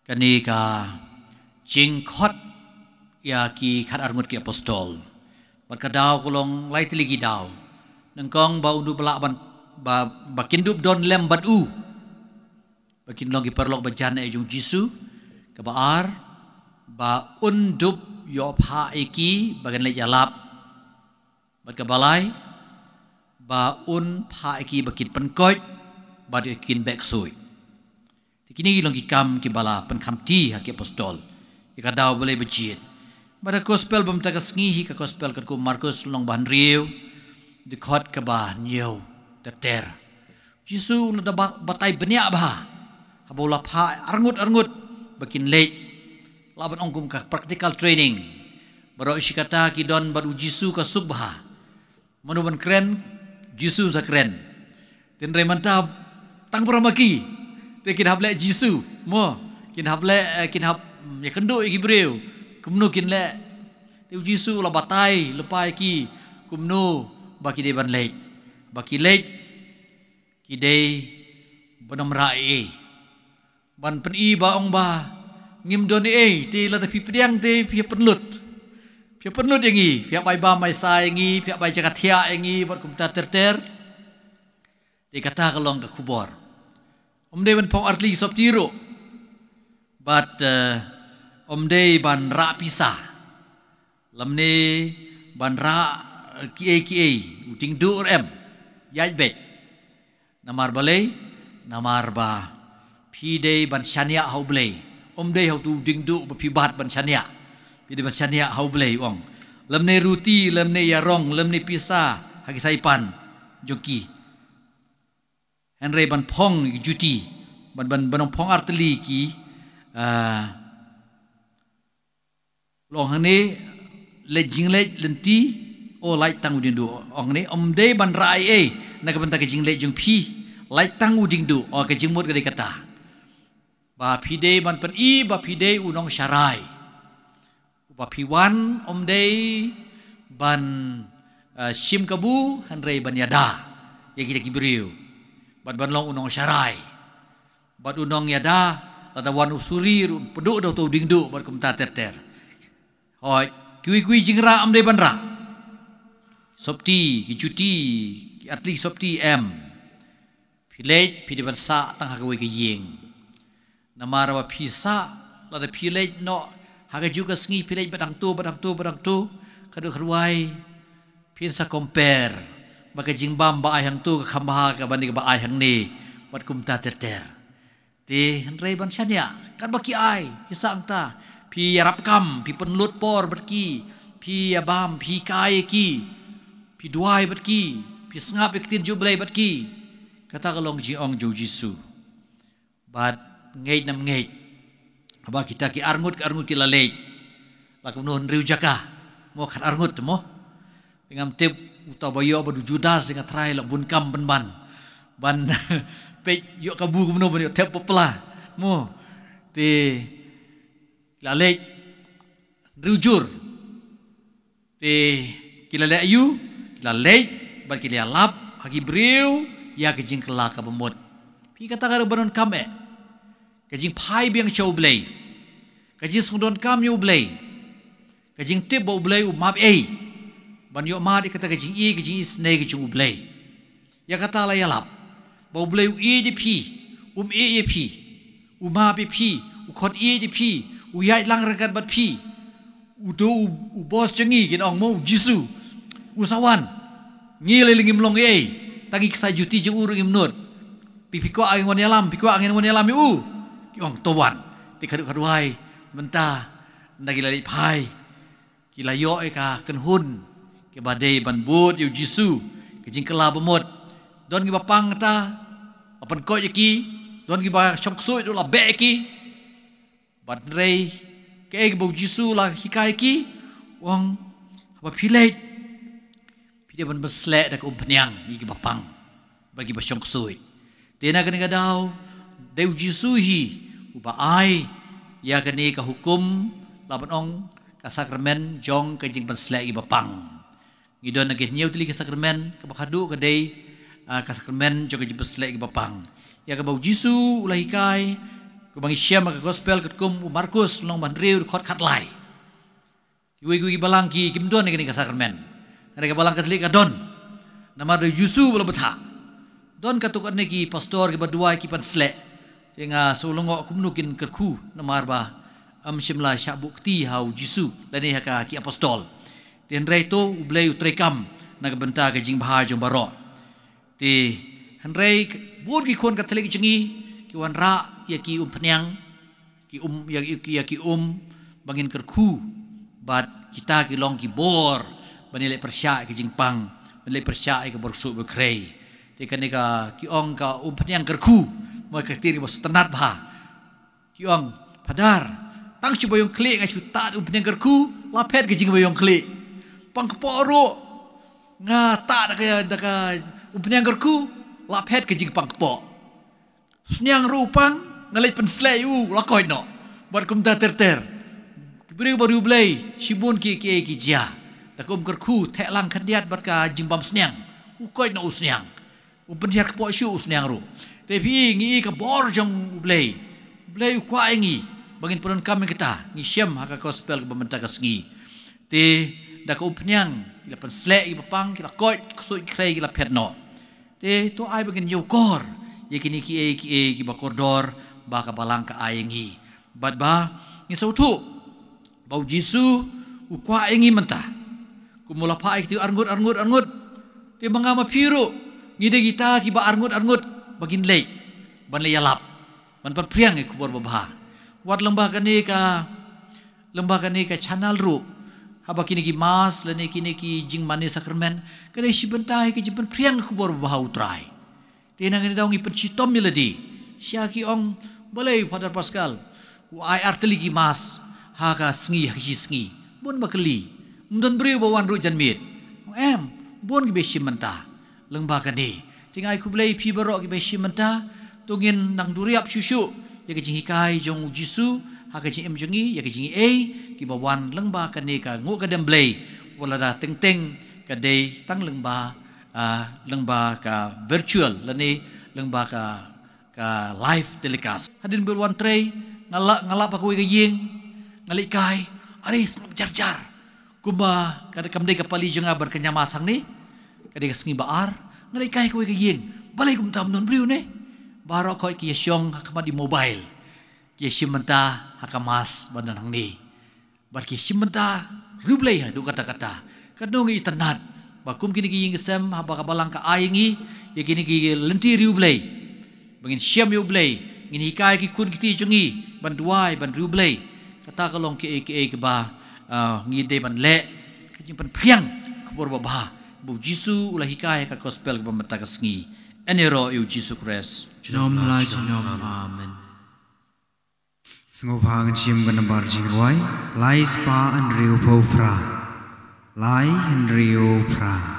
kane ka jingkhot ïa ki khatar ngut ki apostol. Bad ka daw ka long lai tylli ki daw. Nyngkong ba un dup lah ban, ba, ba kin dup don lem bad u, ba kin long ki paralok ba jan eh jong Jisu. Kaba ar, ba un dup ïoh phah ïa ki ba kin leit ïalap. Bad kaba lai, ba un phah ïa ki ba kin pynkoit, bad kin beh ksuid. Te kine ki long ki kam kiba la pynkhamti ha ki apostol ïa ka daw balei ba jied. Bad ka Gospel ba mynta ka sngi hi, ka Gospel katkum u Markus, lynnong ba hynriew, dkhot kaba hynñiew ter ter. Jisu u la da ba-, batai bniah bha haba u la phah arngut arngut ba kin leit. Lah ban ong kum ka practical training. Baroh shi katta ki don bad u Jisu ka suk bha. Mano ban kren? Jisu sa kren. Hynrei mynta tang para ma ki, te kin hap leh Jisu, mo. Kin hap leh, eh, kin hap, mm, ïakynduh ïa ki briew. Kumno kin leh? Te u Jisu u la batai lypa ïa ki kumno ba ki dei ban leit. Ba ki leit, ki dei ban ym rah ei ei. Ban pyni ba ong ba ngim don ei ei, te lada phi pdiang te phi pynlut. Phi pynlut ïa ngi, phi hap ai bam ai sai ïa ngi, phi hap ai jaka thiah ïa ngi, bad kumta ter ter. Te kata ka long ka khubor. Ym dei ban phong artylli ki sopti ruh. Bad, eh, ym dei ban rah pisa. Lymne ban rah, eh, kiei kiei, u diengduh ruh em. Ïaid beit. Namar balei? Namar ba phi dei ban shaniah ha U Blei. Ym dei ha uto u diengduh ba phi bat ban shaniah. Phi dei ban shaniah ha U Blei, u ong. Lymne ruti, lymne ïarong, lymne pisa ha ki saipan jong ki. Hynrei ban phong ki juti, ban, ban, ban phong artylli ki, ah, long hangne, leit jingleit lynti, o lait tang u diengduh. Ong hangne, ym dei ban rah ei ei na ka bynta ka jingleit jong phi, lait tang u diengduh. O, ka jingmut ka dei kata. Ba phi dei ban pyni ba phi dei u nongsharai. Ba phi wan ym dei ban, eh, shim kabu, hynrei ban ïada ïa kita ki briew. Bad ban long u nongsharai. Bad u nongïada, lada wan u suri ruh un pynduh da uto u diengduh, bad kumta ter ter. Hooid, kiwei kiwei jingrah ym dei ban rah. Sopti, ki juti, ki artylli ki sopti em. Phi leit, phi dei ban sah tang ha kawei ka ïing. Namar ba phi sah, lada phi leit noh ha kajuh ka sngi, phi leit bad hangto, bad hangto, bad hangto, ka duh ka rwai, phin sa compare ba ka jingbam ba ai hangto ka kham bha ka ban ïa kaba ai hangne, bad kumta ter ter. Te hynrei ban shaniah, katba ki ai, phi sah hangta, phi ïarap kam, phi pynlut por bad ki, phi ïabam, phi hikai ïa ki, phi duwai bad ki, phi sngap ïa ka ktien jong U Blei bad ki. Kata ka long jingong jong U Jisu. Bad ngeit nam ngeit, haba kita ki arngut, ki arngut ki la leit, la kumno, hynriew jaka, mo, khat arngut, mo. Te ngam tip uta ba ïoh bad u Judas, nga trai la bun kam pynban ban peit ïoh kabu kumno ban ïoh thep papla, mo. Te la leit hynriew jur. Te ki la leh aïu? Ki la leit bad ki la ïalap ha ki briew ïa ka jingkylla kaba mut. Phi kata ka ruh ba donkam eh. Ka jingphai biang sha U Blei. Ka jingsngewdonkam ïa U Blei. Ka jingtip ba U Blei u map ei. Ban ïoh mad ïa kata ka jingïeit, ka jingisynei ka jong U Blei. Ïa kata la ïalap. Ba U Blei u ïeit ïa phi. Um ïeit ïa phi. U map ïa phi. U khot ïeit ïa phi. U ïaid lang ryngkat bad phi. U to u, u boss jong ngi kin ong mo, U Jisu. U sa wan. Ngi lei lei ngim long ei. Tang ngi ksa juti jong u ruh ngim nud. Te phi kwah ngin wan ïalam, phi kwah ngin wan ïalam ïa u. Ki ong to wan. Te khadduh khadwai. Mynta. Nda ki la leit phai. Ki la ïoh ïa ka kynhun. Kiba dei ban bud ïa U Jisu. Ka jingkylla bamut. Don kiba pang kata. Ba pynkoit ïa ki. Don kiba shong ksuid ruh la beh ïa ki. Bad hynrei kaei kaba U Jisu u la hikai ki, u ong, haba phi leit, phi dei ban pynsleh da ka umphniang ïa kiba pang bad kiba shong ksuid. Te na kane ka daw, dei U Jisu hi uba ai ïa kane ka hukum, lah ban ong, ka sakramen jong ka jingpynsleh ïa kiba pang. Ngi don ha ki hynñiew tylli ki sakramen, kaba khadduh ka dei, ah, ka sakramen jong ka jingpynsleh ïa kiba pang. Ïa kaba U Jisu u la hikai, kaba ngi shem ha ka gospel katkum u Markus, lynnong ba hynriew, dkhot khatlai. Kiwei kiwei ki balang ki, kim don ïa kane ka sakramen. Hynrei ka balang Katholik ka don. Namar ba U Jisu u la bthah. Don katto katne ki pastor kiba duwai ki pynsleh. Te nga shu lyngngoh kumno kin kyrkhu namar ba ym shym la shah buh kti ha U Jisu lane ha ka ki apostol. Te hynrei to U Blei u treikam na ka bynta ka jingbha jong baroh. Te hynrei bun ki khun Katholik jong ngi ki wanrah ïa ki umphniang, ki um, ïa, ïa, ïa ki um ba ngin kyrkhu bad kita ki long ki bor ban ïaleh pyrshah ïa ka jingpang, ban ïaleh pyrshah ïa ka bor ksuid bor khrei. Te kane ka ki ong ka umphniang kyrkhu, mo ka ktien kaba sngewtynnat bha. Ki ong, Phadar, tang shu ba ïong khlieh nga shu tad umphniang kyrkhu, la phet ka jingba ïong khlieh. Pang kpoh ruh nga tad da ka, da ka umphniang kyrkhu, la phet ka jingpang kpoh. Sniang ruh u pang, nga leit pynsleh ïa u, la koit noh. Bad kumta ter ter. Ki briew ba riewblei, shibun ki, ki, ki jia. Da ka um kyrkhu, theh lang khyndiat bad ka jingbam sniang. U koit noh u sniang. Um pynhiar kpoh shuh u sniang ruh. Te phi i, ngi i ka bor jong U Blei. U Blei u kwah ïa ngi ba ngin pyndonkam ïa kata. Ngi shem ha ka gospel kaba mynta ka sngi. Te da ka umphniang, ki la pynsleh ïa kiba pang, ki la koit, ksuid khrei ki la phet noh. Te to ai ba ngin ïoh kor ïa kine kiei kiei kiba kordor ba ka balang ka ai ïa ngi. Bad ba ngin sngewthuh ba U Jisu u kwah ïa ngi mynta. Kum u la phah ïa kito arngut, arngut, arngut. Te ma nga ma phi ruh ngi dei kita kiba arngut, arngut ba ngin leit ban leit ïalap, ban pynphriang ïa ka khubor babha. Wat lyngba kane ka, lyngba kane ka channel ruh, haba kine ki mass lane kine ki jingmane sakramen, ka dei shi bynta ïa ka jingpynphriang ïa ka khubor babha U Trai. Te na kane ka daw ngi pynshitom ïa lade. Sha ki ong, balei Father Pascal u ai ar tylli ki mass ha ka sngi, ha ka shi sngi? Bun ba kylli. Ym don briew ba wan ruh janmiet. Em, bun kiba shim bynta lyngba kane. Te nga ai khublei ïa phi baroh kiba shim bynta. To ngin nang duriap shuh shuh ïa ka jinghikai jong U Jisu ha ka jingim jong ngi, ïa ka jingaiei kiba wan lyngba kane ka nguh ka dem Blei. Wat lada teng teng ka dei tang lyngba, ah, lyngba ka virtual lane lyngba ka, ka live telecast. Hadien ba u la wan trei, nga la, nga lap ha kawei ka ïing, nga leit kai, are sngap jar jar. Kumba ka dei, kam dei ka pali jong nga ban kynja mass hangne, ka dei ka sngi ba ar, nga leit kai ha kawei ka ïing. Balei kumta, ym don briew ne? Baroh khoit ki ïa shong ha khmat ïa u mobile, ki ïa shim bynta ha ka mass ba don hangne. Bad ki shim bynta riewblei haduh katta katta. Katno ngi itynnad ba kum kine ki ïing ki sem haba ka balang ka ai ïa ngi ïa kine ki lynti riewblei, ba ngin shem ïa U Blei, ngin hikai ki khun ki kti jong ngi ban duwai, ban riewblei. Kata ka long kiei kiei kiba, ah, ngi dei ban leh, ka jingpynphriang ka khubor babha ba U Jisu u la hikai ha ka gospel kaba mynta ka sngi. Yn ïaroh ïa U Jisu Khrist. Junom la junom. Amen. Sngewbha ngin shim ka nambar jingrwai lai spah hynriewphew phra. Lai hynriew phra.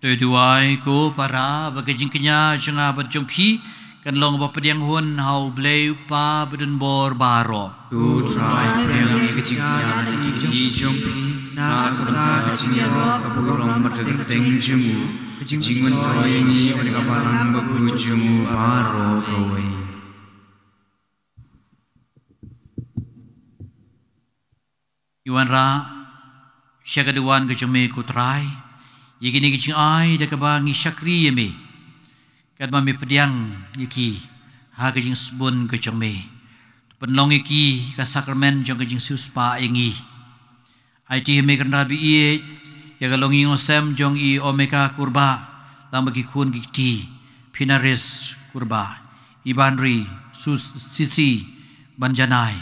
To duwai ko para ba ka jingkñia jong nga bad jong phi kan long ba pdiang hun ha U Blei U Kpa badonbor baroh. To Trai, pdiang ïa ka jingkñia na ki kti jong phi na ka bynta ka jingïaroh ka burom bad ka kyrteng jong u, ka jingmyntoi ïa ngi bad ka balang bakhuid jong u baroh kawei. Ngi wanrah sha ka duwan ka jong me ko Trai ïa kine ki jingai da kaba ngi shakri ïa me, katba me pdiang ïa ki ha ka jingsbun ka jong me. To pynlong ïa ki ka sakramen jong ka jingsiewspah ïa ngi. Aiti ha me Kynrad ba ïeit ïa ka longïing longsem jong i Omeka Kurbah, tang bad ki khun ki kti, Phinaris Kurbah, i Banri, Sus, Sisi, Banjanai,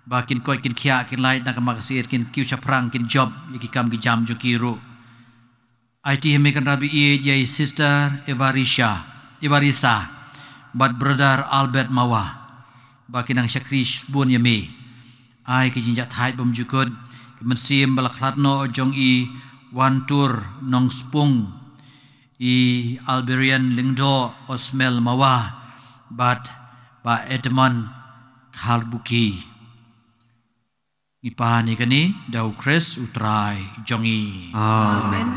ba kin koit kin khiah kin lait na ka mak ka syir, kin kiew shaphrang, kin jop ïa ki kam ki jam jong ki ruh. Aiti ha me Kynrad ba ïeit ïa i Sister Evarisha, Evarisa bad Brother Albert Mawa, ba kin nang shakri sbun ïa me. Ai ka jingjahthait bymjukut, ka mynsiem ba la khlad noh jong i Wantur Nongspung, i Alberian Lyngdoh, Osmel Mawa bad Bah Edmund Kharbuki. Ngi pan ïa kane da U Khrist U Trai jong ngi. Amen.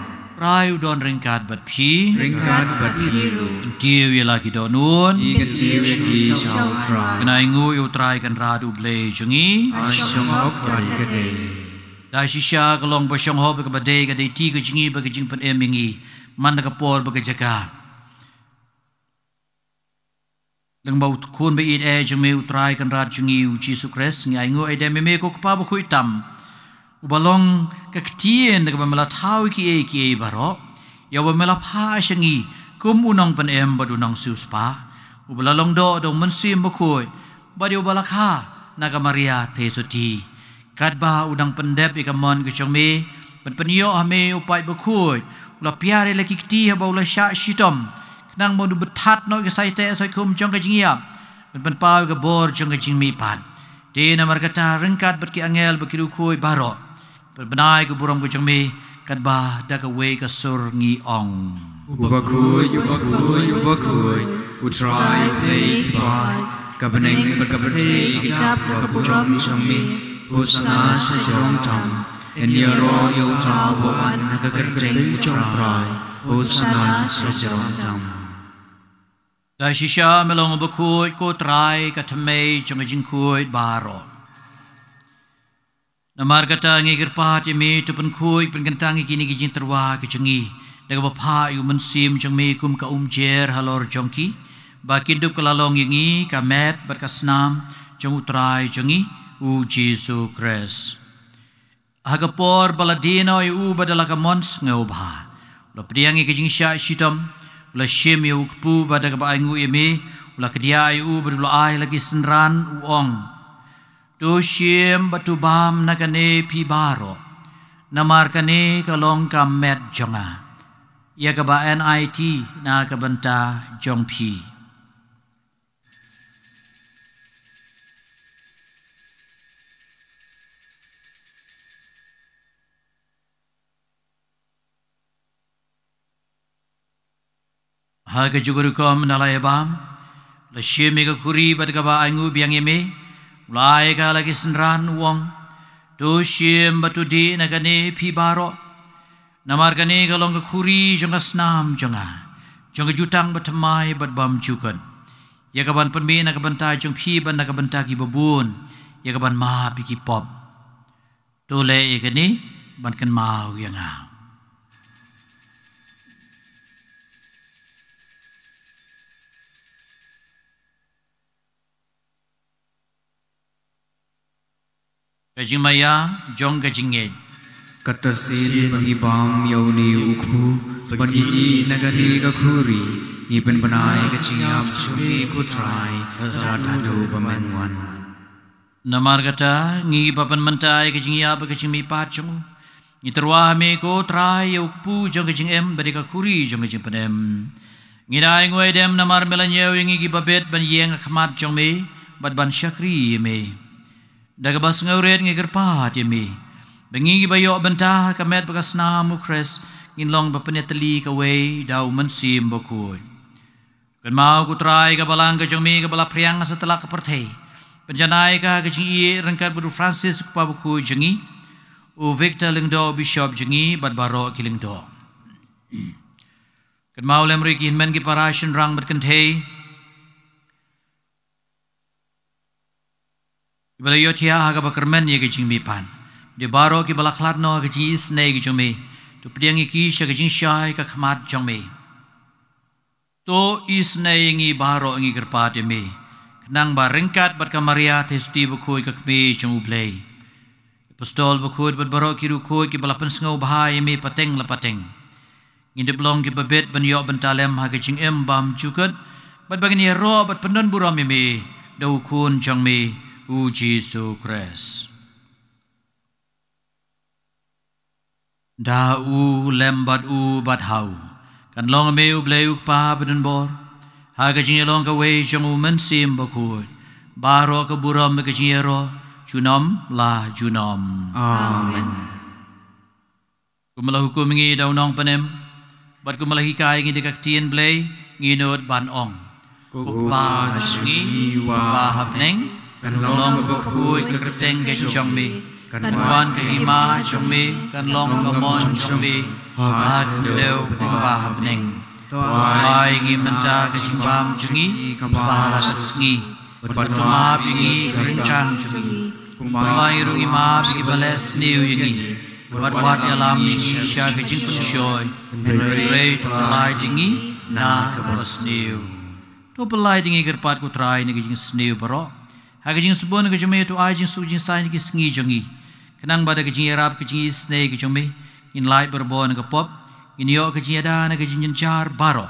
Trai u don ryngkat bad phi. Ryngkat bad phi ruh. Kyntiew ïa la ki dohnud. Ngi kyntiew ïa ki sha U Trai. Ngin ainguh ïa U Trai Kynrad U Blei jong ngi. Ka shong hok bad ka dei. Da shisha ka long ba shong hok bad ka ba dei, ka dei ti ka jong ngi bad ka jingpynim ïa ngi man la ka por bad ka jaka. Lyngba u Khun ba ïeit eh jong me, U Trai Kynrad jong ngi U Jisu Khrist, ngi ainguh aidem ïa me ko Kpa bakhuid tam, uba long ka ktien da kaba me la thaw ïa kiei kiei baroh, ïa uba me la phah sha ngi kum u Nongpynim bad u Nongsiewspah, uba la long doh da u Mynsiem Bakhuid bad ïa uba la kha na ka Maria Theisotti. Katba u dang pyndep ïa ka mon ka jong me ban pynïoh ha me u paid bakhuid, u la piar ïa la ki kti haba u la shah shitom, khnang ba un pynthat noh ïa ka saiteh saikhum jong ka jingïap, ban pynpaw ïa ka bor jong ka jingmihpat. Te namar kata, ryngkat bad ki angel bad ki riewkhuid baroh, pynbna ïa ka burom ka jong me, katba da kawei ka sur ngi ong: U bakhuid, u bakhuid, u bakhuid, U Trai Blei ki paid, ka bneng bad ka pyrthei ki dap da ka burom jong me. Hosana sha jrong tam. Yn ïaroh ïa uta uba wan ha ka kyrteng jong U Trai. Hosana sha jrong tam. Da shisha me long u bakhuid ko Trai, ka thymmei jong ka jingkhuid baroh. Namar kata ngi kyrpad ïa me, to pynkhuid pynkyntang ïa kine ki jingtyrwa ki jong ngi da kaba phah ïa u Mynsiem jong me kum ka umjer halor jong ki, ba kin dup ka la long ïa ngi ka met bad ka snam jong U Trai jong ngi U Jisu Khrist. Ha ka por ba la die noh ïa u bad da la ka mon sngewbha, u la pdiang ïa ka jingshah shitom, u la shim ïa u kpu bad da kaba ainguh ïa me, u la kdiah ïa u bad u la ai la ki synran, u ong: To shim bad to bam na kane phi baroh, namar kane ka long ka met jong nga, ïa kaba yn aiti na ka bynta jong phi. Ha kajuh ka rukom, ynda la ïa bam, u la shim ïa ka khuri bad kaba ainguh biang ïa me, u la ai ïa ka la ki synran, u ong: To shim bad to dih na kane phi baroh, namar kane ka long ka khuri jong ka snam jong nga, jong ka jutang bathymmai bad bymjukut, ïa kaban pynmih na ka bynta jong phi bad na ka bynta kiba bun, ïa kaban map ïa ki pop. To leh ïa kane ban kynmaw ïa nga. Ka jingmaïa jong ka jingngeit. Katta sien ba ngi bam ïa une u kpu bad ngi dih na kane ka khuri, ngi pynbna ïa ka jingïap jong me ko Trai, tad haduh ba men wan. Namar kata, ngi ba pynmynta ïa ka jingïap bad ka jingmihpat jong u, ngi tyrwa ha me ko Trai ïa u kpu jong ka jingim bad ïa ka khuri jong ka jingpynim. Ngi da ainguh aidem namar me la ñiew ïa ngi kiba bit ban ïeng ha khmat jong me bad ban shakri ïa me. Da kaba sngewrit ngi kyrpad ïa me ba ngi kiba ïoh bynta ha ka met bad ka snam U Khrist ngin long ba pynïatylli kawei da u Mynsiem Bakhuid. Kynmaw ko Trai ka balang ka jong me kaba la phriang ha satlak ka pyrthei. Pynjanai ka ha ka jingïeit ryngkat bad u Francis u kpa bakhuid jong ngi, u Victor Lyngdoh u bishop jong ngi bad baroh ki lyngdoh. Kynmaw lem ruh ïa ki hynmen ki para shynrang bad kynthei kiba la ïohthiah ha kaba kyrmen ïa ka jingmihpat. Bad ïa baroh kiba la khlad noh ha ka jingisynei ka jong me, to pdiang ïa ki sha ka jingshai ka khmat jong me. To isynei ïa ngi baroh, ngi kyrpad ïa me, khnang ba ryngkat bad ka Maria Theisotti bakhuid ka Kmie jong U Blei, apostol bakhuid bad baroh ki riewkhuid kiba la pynsngewbha ïa me pateng la pateng, ngin ïa long kiba bit ban ïoh bynta lem ha ka jingim bymjukut, bad ba ngin ïaroh bad pyndonburom ïa me da u Khun jong me, u Jisu Khrist. Da u, lem bad u, bad ha u, kan long ïa me U Blei U Kpa badonbor, ha ka jingïalong kawei jong U Mynsiem Bakhuid, baroh ka burom bad ka jingïaroh, junom la junom. Amen. Kumba la hukum ïa ngi da u Nongpynim, bad kumba la hikai ïa ngi da ka Ktien Blei, ngin nud ban ong: Ko Kpa jong ngi uba ha bneng, kan long bakhuid ka kyrteng ka jong me, kan wan ka hima jong me, kan long ka mon jong me ha ka khyndew kumba ha bneng. To ai ïa ngi mynta ka jingbam jong ngi kaba ha la ka sngi, bad to map ïa ngi ka ryngkang jong ngi, kumba ngi ruh ngi map ïa kiba leh sniew ïa ngi. Bad wat ïalam ïa ngi sha ka jingpynshoi, hynrei to pyllait ïa ngi na kaba sniew. To pyllait ïa ngi, kyrpad ko Trai, na ka jingsniew baroh, ha ka jingsbun ka jong me, to ai jingsuk jingsaiñ ha ki sngi jong ngi, khnang ba da ka jingïarap ka jingisynei ka jong me, ngin lait barabor na ka pop, ngin ïoh ka jingïada na ka jingjynjar baroh,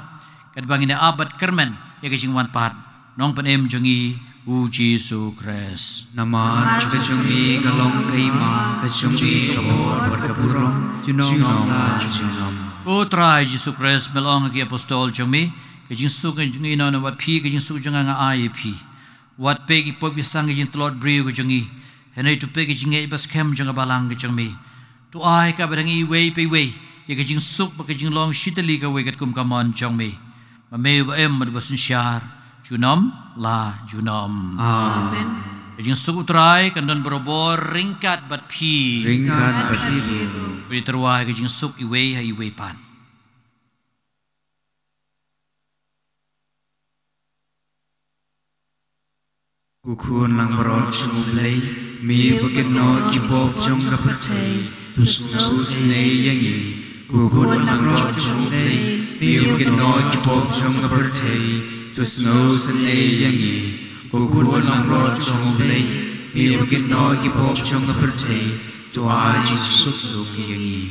katba ngin ïa ap bad kyrmen ïa ka jingwan pat Nongpynim jong ngi, U Jisu Khrist. Namar ka jong me ka long ka hima, ka jong me ka bor bad ka burom, junom la junom. Ko Trai Jisu Khrist, me la ong ha ki apostol jong me: Ka jingsuk ka jong ngi nang ïa wat phi, ka jingsuk jong nga nga ai ïa phi. Wat peit ki pop ki sang ka jingtlot briew ka jong ngi, hynrei to peit ka jingngeit bad skhem jong ka balang ka jong me. To ai kaba dang iwei pa iwei ïa ka jingsuk bad ka jinglong shitylli kawei katkum ka mon jong me, ma me uba im bad uba synshar junom la junom. Amen. Ka jingsuk U Trai kan don barabor ryngkat bad phi. Ryngkat bad phi ruh. Phi tyrwa ïa ka jingsuk iwei ha iwei pat. Ko Khun langbrot jong U Blei, me uba kit noh ïa ki pop jong ka pyrthei, to sngewsynei ïa ngi. Ko Khun langbrot jong U Blei, me uba kit noh ïa ki pop jong ka pyrthei, to sngewsynei ïa ngi. Ko Khun langbrot jong U Blei, me uba kit noh ïa ki pop jong ka pyrthei, to ai jingsuk ïa ngi.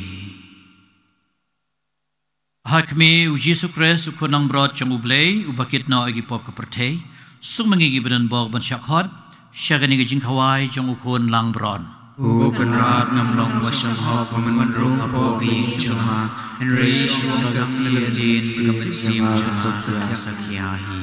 Ha khmih, U Jisu Khrist, U Khun langbrot jong U Blei, uba kit noh ïa ki pop ka pyrthei, suk ma ngi kiba don bor ban shah khot sha kane ka jingkhawai jong U Khun langbrot. Ko Kynrad, ngam long ba shong hok ba men wan rung hapoh ka ïing jong nga, hynrei shu ong tang ïa ka ktien, ka mynsiem jong nga kan sa khia hi.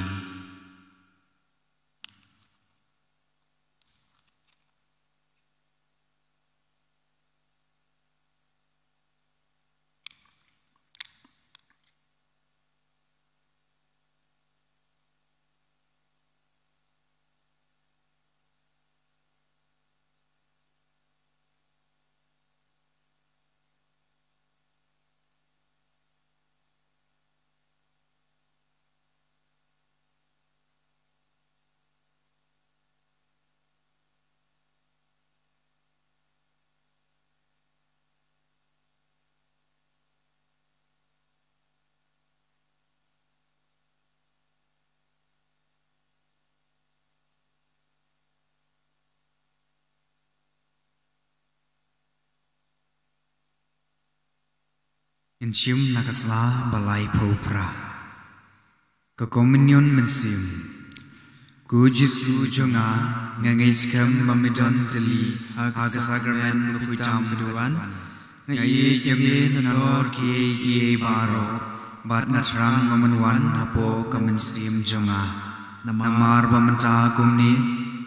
Ngin shim na ka sla ba laiphew phra. Ka Komunion Mynsiem. Ko Jisu jong nga, nga ngeit skhem ba me don tylli ha ka sakramen bakhuid tam ba me wan. Nga ïeit ïa me na ka bor kiei kiei baroh, bad nga thrang ba men wan hapoh ka mynsiem jong nga. Namar ba mynta kumne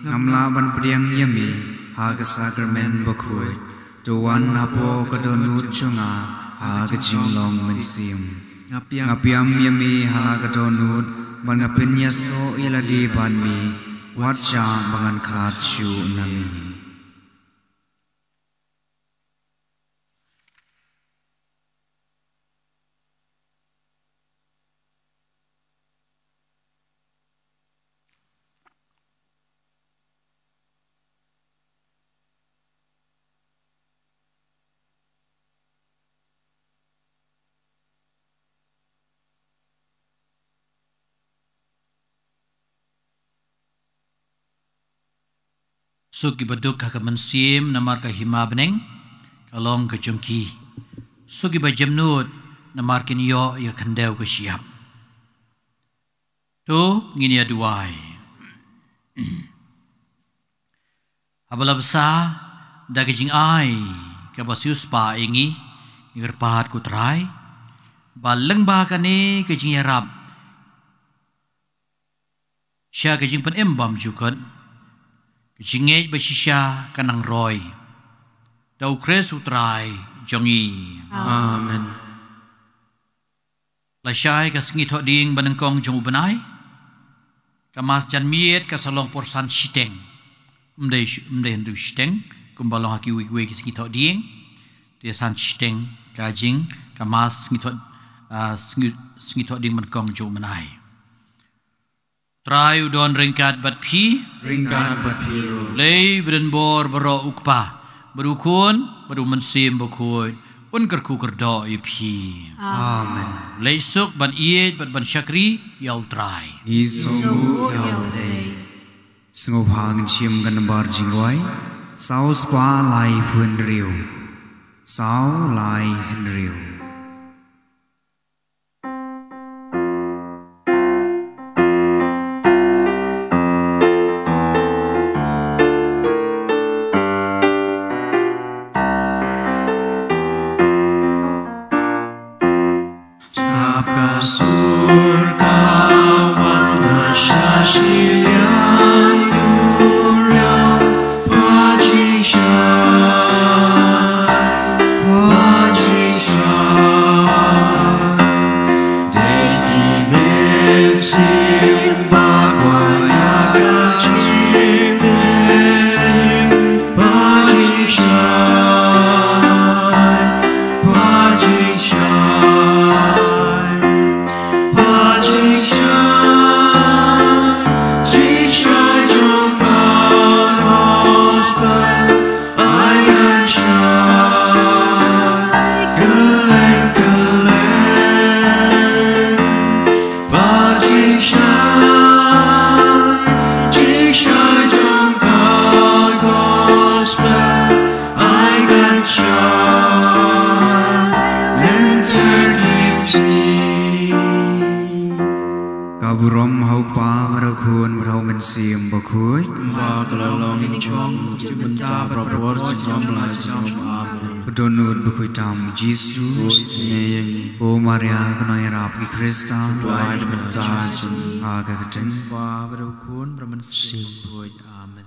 ngam lah ban pdiang ïa me ha ka sakramen bakhuid. To wan hapoh ka dohnud jong nga ha ka jinglong mynsiem. Nga pdiang ïa me ha ka dohnud, bad nga pynïasoh ïa lade bad me, wat shah ba ngan khlad shuh na me. Suk kiba duk ha ka mynsiem namar ka hima bneng ka long ka jong ki. Suk kiba jemnud namar kin ïoh ïa ka khyndew ka shyiap. To ngin ïa duwai. Haba la bsa da ka jingai kaba siewspah ïa ngi, ngi kyrpad ko Trai ba lyngba kane ka jingïarap sha ka jingpynim bymjukut, ka jingngeit ba shisha kan nang roi da U Khrist U Trai jong ngi. Amen. Lashai ka sngi thohdieng banyngkong jong u bnai. Ka mass janmiet ka sa long por san shiteng. Ym dei sh-, ym dei hynriew shiteng kumba long ha kiwei kiwei ki sngi thohdieng. Te san shiteng ka jing ka mass sngi thoh, ah, sngi, sngi thohdieng banyngkong jong u bnai. Trai u don ryngkat bad phi. Ryngkat bad phi ruh. Lei ba don bor baroh, u Kpa bad u Khun bad u Mynsiem Bakhuid un kyrkhu kyrdoh ïa phi. Amen. Leit suk ban ïeit bad ban shakri ïa u Trai. Ngi sngewbha ïa u Blei. Sngewbha ngin shim ka nambar jingrwai saw spah laiphew hynriew. Saw lai hynriew. Sap ka sur ka wan na sha shiliang duriaw, Pajishai, Pajishai. Dei ki mynsiem ba kwah ïa ka jingim, Pajishai, Pajishai. Pajishai, jingshai jong ka gospel, ai kan shai kylleng kylleng. Pajishai, jingshai jong ka gospel, ai kan shai lynter ki sngi. Ka burom ha u Kpa, ha u Khun, ha u Mynsiem Bakhuid. Kumba ka la long na shong, jing bynta barabor, junom la junom. Amen. Ba dohnud bakhuid tam Jisu. Khuid ïa ngi. Ko Maria ka nongïarap ki Khristan. Duwai na ka bynta jong ngi. Ha ka kyrteng u Kpa, bad u Khun, bad u Mynsiem Bakhuid. Amen.